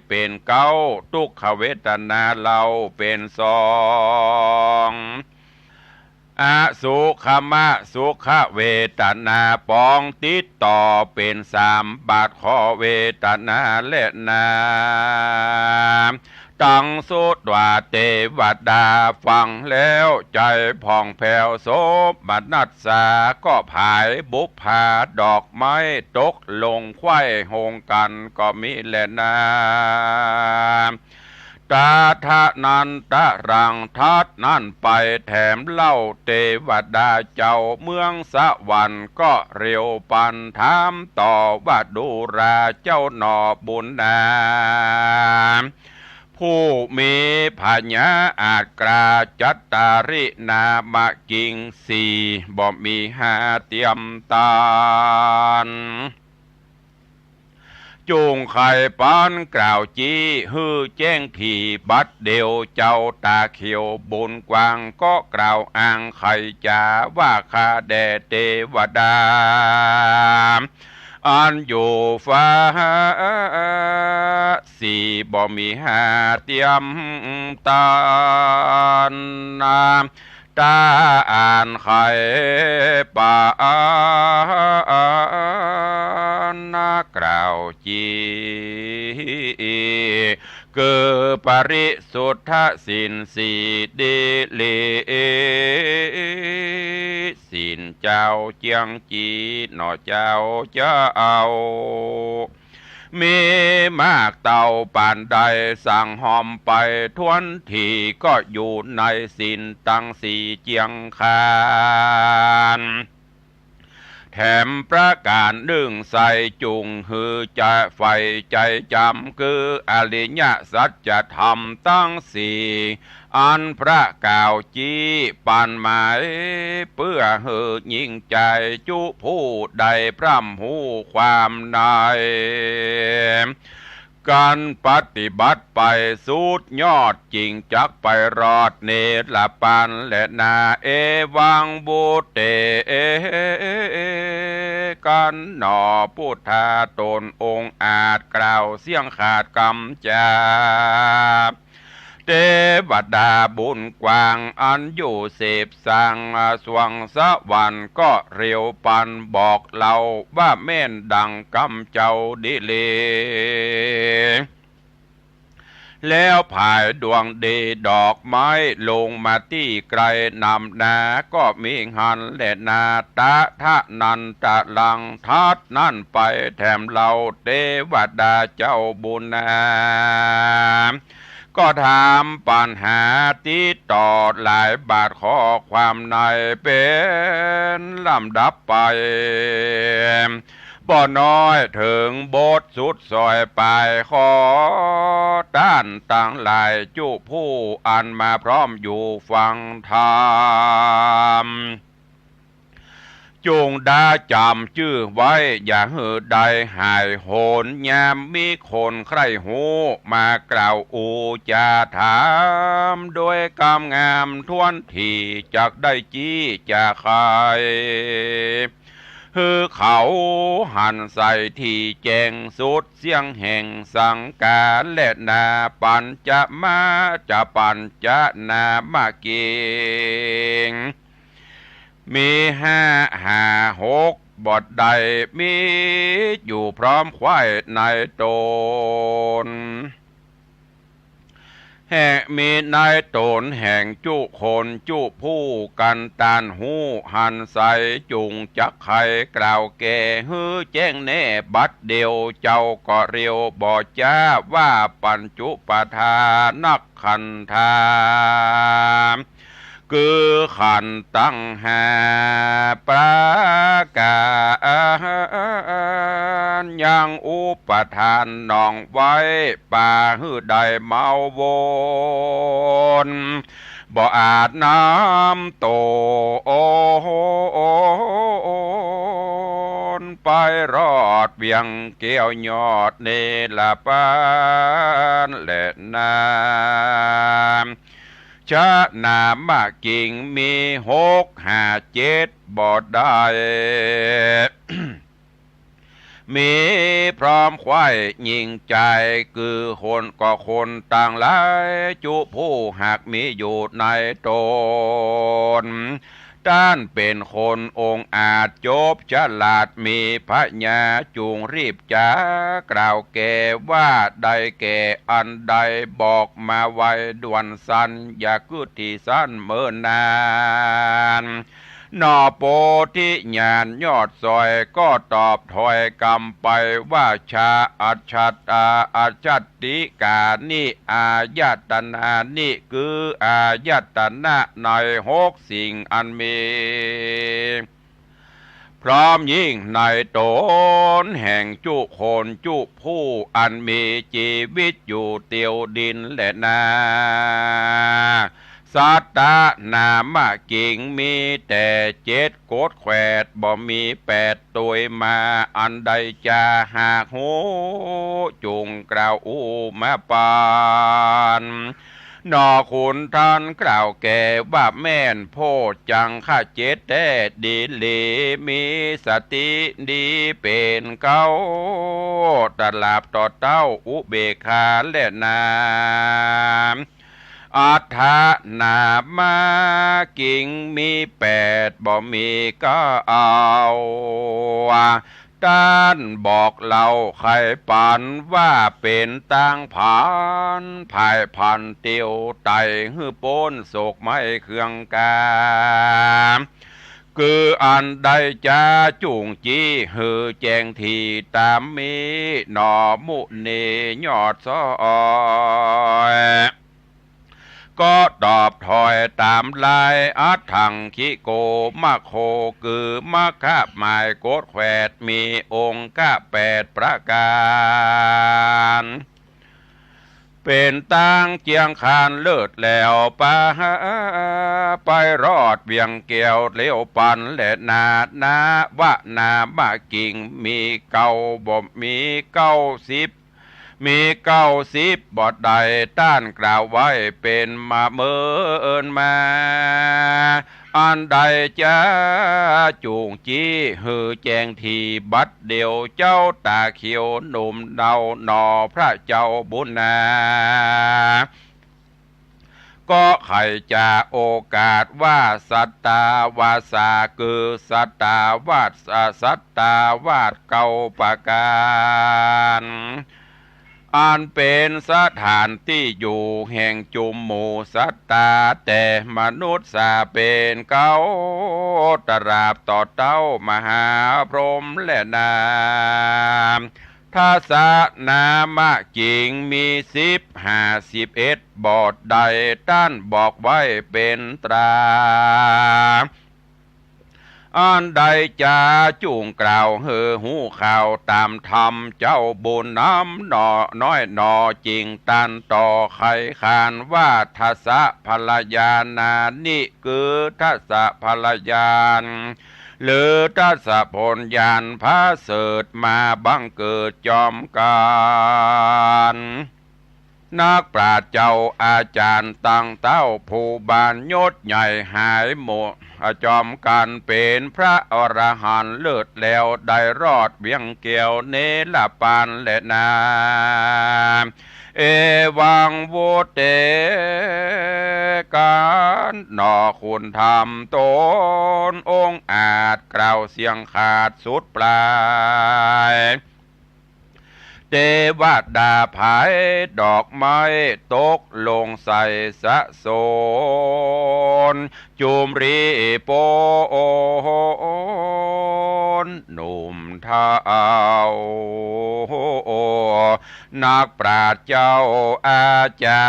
เป๋นเก๊า ทุกขเวทนาเล่าเป๋นสอง อสุขมสุขเวทนาปองติดต่อเป๋นสาม บาดข้อเวทนาแลนา ตังสุตวาเตวดาฟังแล้วใจ๋ผ่องแผ้วโสมนัสสา ก็ผายบุปผาดอกไม้ตกลงไขว้โฮงกั๋นก็มีแลนา ตถานันตะรัง ถัดนั้นไปแถมเล่า เตวดาเจ้าเมืองสวรรค์ก็เร็วปันถามต่อว่า ดูราเจ้าหนอบุญนา ผู้มีผญาอาจกล้า จัตตารินามกิงสี่บ่มีห้าเตียมตาน จุ่งไขปันกล่าวจี้หื้อแจ้งถี่บัดเดี่ยว เจ้าต๋าเขียวบุญกว้างก็กล่าวอ้างไขจ๋าว่า ข้าแด่เตวดา อันอยู่ฟ้าสี่บ่มีห้าเตียมตานนา ต๋าอันไขปันกล่าวจี้ คือปริสุทธศีลสี่ดีหลี ศีลเจ้าเจียงจี้หนอเจ้าเจ้า มีมากเต้าปานใดสั่งหอมไปถ้วนที ก็อยู่ในศีลตังสี่เจียงคาน แถมประก๋านนึ่งใส่จุ่งหื้อจะใฝ่ใจ๋จ๋ำ คืออริยสัจธรรมตังสี่ อันพระกล่าวจี้ปันหมาย เปื้อหื้อญิงจายจุผู้ใดพร่ำฮู้ความใน ก การปฏิบัติไปสุดยอด จึงจักไปรอดเนรปานแลนา เอวัง วุตเต กันหนอ พุทธาต๋นองค์อาจกล่าวเสี้ยงขาดกำจา เตวดาบุญกว้างอันอยู่เสพสังสวงสวรรค์ก็เร็วปันบอกเล่าว่าแม่นดังกำเจ้าดีหลี แล้วผายดวงดีดอกไม้ลงมาตี้ไกลนำนา ก็มีหั้นแลนา ตะทะนันตะลัง ถัดนั้นไปแถมเล่าเตวดาเจ้าบุญนา ก็ถามปัญหาติดต่อหลายบาทข้อความในเป๋นลำดับไป บ่น้อยเถิงบทสุดสอยปาย ขอต้านตังหลายจุผู้อันมาพร้อมอยู่ฟังธรรม จุ่งดาจ๋ำจื้อไว้อย่าหื้อได้หายโหน ยามมีคนใคร่ฮู้มากล่าวอู้จ๋าถาม โดยกำงามถ้วนถี่จักได้จี้จ๋าไข หื้อเขาหันใส่ถี่แจ้งสุดเสี้ยงแห่งสังขารแลนา ปัญจะมาจะปัญจะนามกิง มีห้าหาหกบทใดมีอยู่พร้อมไขว้ในต๋น แห่งมีในต๋นแห่งจุคนจุผู้กันต้านฮู้หันใส จุ่งจักไขกล่าวแก่หื้อแจ้งแน่บัดเดียว เจ้าก็เร็วบ่จ๊าว่าปัญจุปาทานักขันธา คือขันธ์ตังห้าประก๋าน ยังอุปาทานหน่องไว้ ปาหื้อได้เมาวน บ่อาจนำต๋นไปรอดเวียงแก้วยอดเนรปานแลนา ชะนามกิงมีหกห้าเจ็ดบ่ได้ มีพร้อมไขว้ยิ่งใจ๋ คือคนก็คนตังหลายจุผู้หากมีอยู่ในต๋น ต้านเป๋นคนองอาจจบฉลาดมีผญา จุ่งรีบจ๋ากล่าวแก่ว่าได้แก่อันใดบอกมาไวด่วนสัน อย่ากึ๊ดถี่สั้นเมินนาน หน่อโพธิญาณยอดสอยก็ตอบถอยกำไปว่า ชาอัจฉัตตาอัจฉัตติกานิ อายตนานิ คืออายตนะในหกสิ่งอันมี พร้อมยิ่งในต๋นแห่งจุคนจุผู้อันมีจีวิตอยู่เตียวดินแลนา สัตตนามกิงมีแต่เจ็ด กดแขวดบ่มีแปด ตวยมาอันใดจาหากฮู้ จุ่งกล่าวอู้มาปัน หน่อขุนท่านกล่าวแก่ว่าแม่นโพชฌังคะเจ็ดแต๊ดีหลี มีสติดีเป๋นเก๊า ตราบต่อเต้าอุเบกขาแลนา อัฏฐนามกิงมีแปด บ่มีเก๊า ต้านบอกเล่าไขปันว่าเป๋นตางผัน ผายผันเตียวไต่หื้อป๊นโศกไม้เคืองกา คืออันใดจาจุ่งจี้หื้อแจ้งถี่ต๋ามมี หน่อมุนียอดสอย ก็ตอบถอยต๋ามลาย อัฏฐังคิโกมะโค คือมัคคะหมายกดแขวดมีองค์คะแปดประก๋าน เป๋นตางเจียงคานเลิศแล้วปา ไปรอดเวียงแก้วเตียวปันแลนา นวะนามกิงมีเก๊า บ่มีเก๊าสิบ มีเก้าสิบบทใด ต้านกล่าวไว้เป๋นมาเมินมา อันใดจะจุ่งจี้หื้อแจ้งทีบัดเดี่ยว เจ้าต๋าเขียวหนุ่มเนาหนอ พระเจ้าบุญนา ก็ใค่จะโอกาสว่าสัตตาวาสา คือสัตตาวาส สัตตาวาสเก้าประก๋าน อันเป๋นสถานตี้อยู่แห่งจุมหมู่สัตตา แต่มนุษย์สาเป๋นเก้า ตราบต่อเต้ามหาพรหมแลนา ทัสสนามะจิ่งมีสิบห้าสิบเอ็ดบทใด ต้านบอกไว้เป๋นตรา อันใดจะจุ่งกล่าวหื้อฮู้ข่าวต๋ามธรรมเจ้าบุญนำหนอ น้อยหนอ จิ่งตันต่อไขขานว่า ทัสสะภรรยานานิ คือทัสสะภรรยา หรือทัสสะผลญาณผะเสริฐมาบังเกิดจอมกั๋น นักปราชญ์เจ้าอาจ๋ารย์ตังเต้า ภูบาลยศใหญ่หายหมด จอมกั๋นเป๋นพระอรหันต์เลิศแล้ว ได้รอดเวียงแก้วเนรปานแลนา เอวัง วุตเต ก๋านหนอคุณธรรมต๋นองอาจ กล่าวเสียงขาดสุดปลาย เตวดาผายดอกไม้ตกลงใส่สะสน จุมรีโปนหนุ่มเฒ่า นักปราชญ์เจ้าอาจ๋า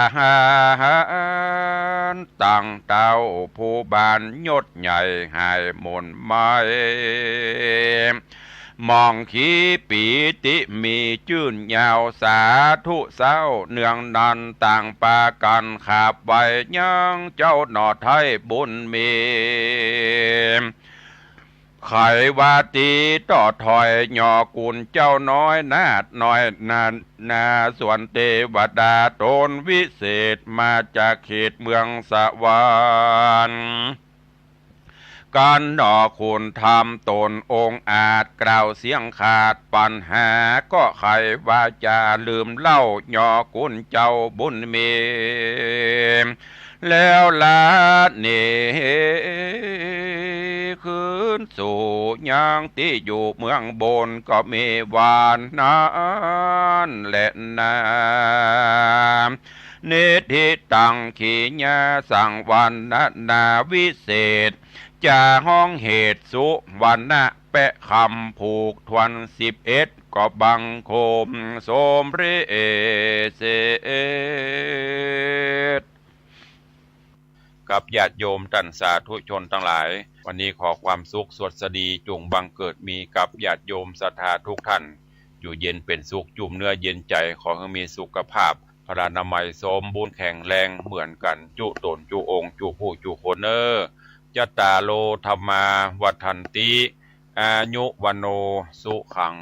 รย์ตังเต้า ภูบาลยศใหญ่หายหม่นไหม มองขีปีติมีจื้นยาวสาธุเซ้า เนืองนันต่างปากั๋นขาบไหว้ยังเจ้าหนอไท้บุญมี ไขว่าตี้ต่อถอยหนอคุณเจ้าน้อยนาฏน้อยนา นาส่วนเตวดาต๋นวิเศษมาจากเขตเมืองสวรรค์ ก๋านหนอคุณธรรมต๋นองอาจกล่าวเสียงขาดปัญหา ก็ไขว่าจะลืมเล่าหนอคุณเจ้าบุญมี แล้วละหนีคืนสู่ยังตี้อยู่เมืองบน ก็มีว่านั้นแลนา นิธิตังขีญาสังวรรณนาวิเศษ จะฮ้องเหตุสุวรรณะแปะคำผูกถ้วนสิบเอ็ด ก็บังคมสมเร็จ กับญาติโยมต้านสาธุชนตังหลาย วันนี้ขอความสุขสวัสดีจุ่งบังเกิดมีกับญาติโยมศรัทธาทุกท่าน อยู่เย็นเป๋นสุข จุ่มเนื้อเย็นใจ๋ ขอหื้อมีสุขภาพพลานามัยสมบูรณ์แข็งแรงเหมือนกั๋นจุ๊ต๋นจุ๊องค์จุ๊ผู้จุ๊คนเน่อ จัตตาโร ธัมมา วัฑฒันติ อายุ วัณโณ สุขัง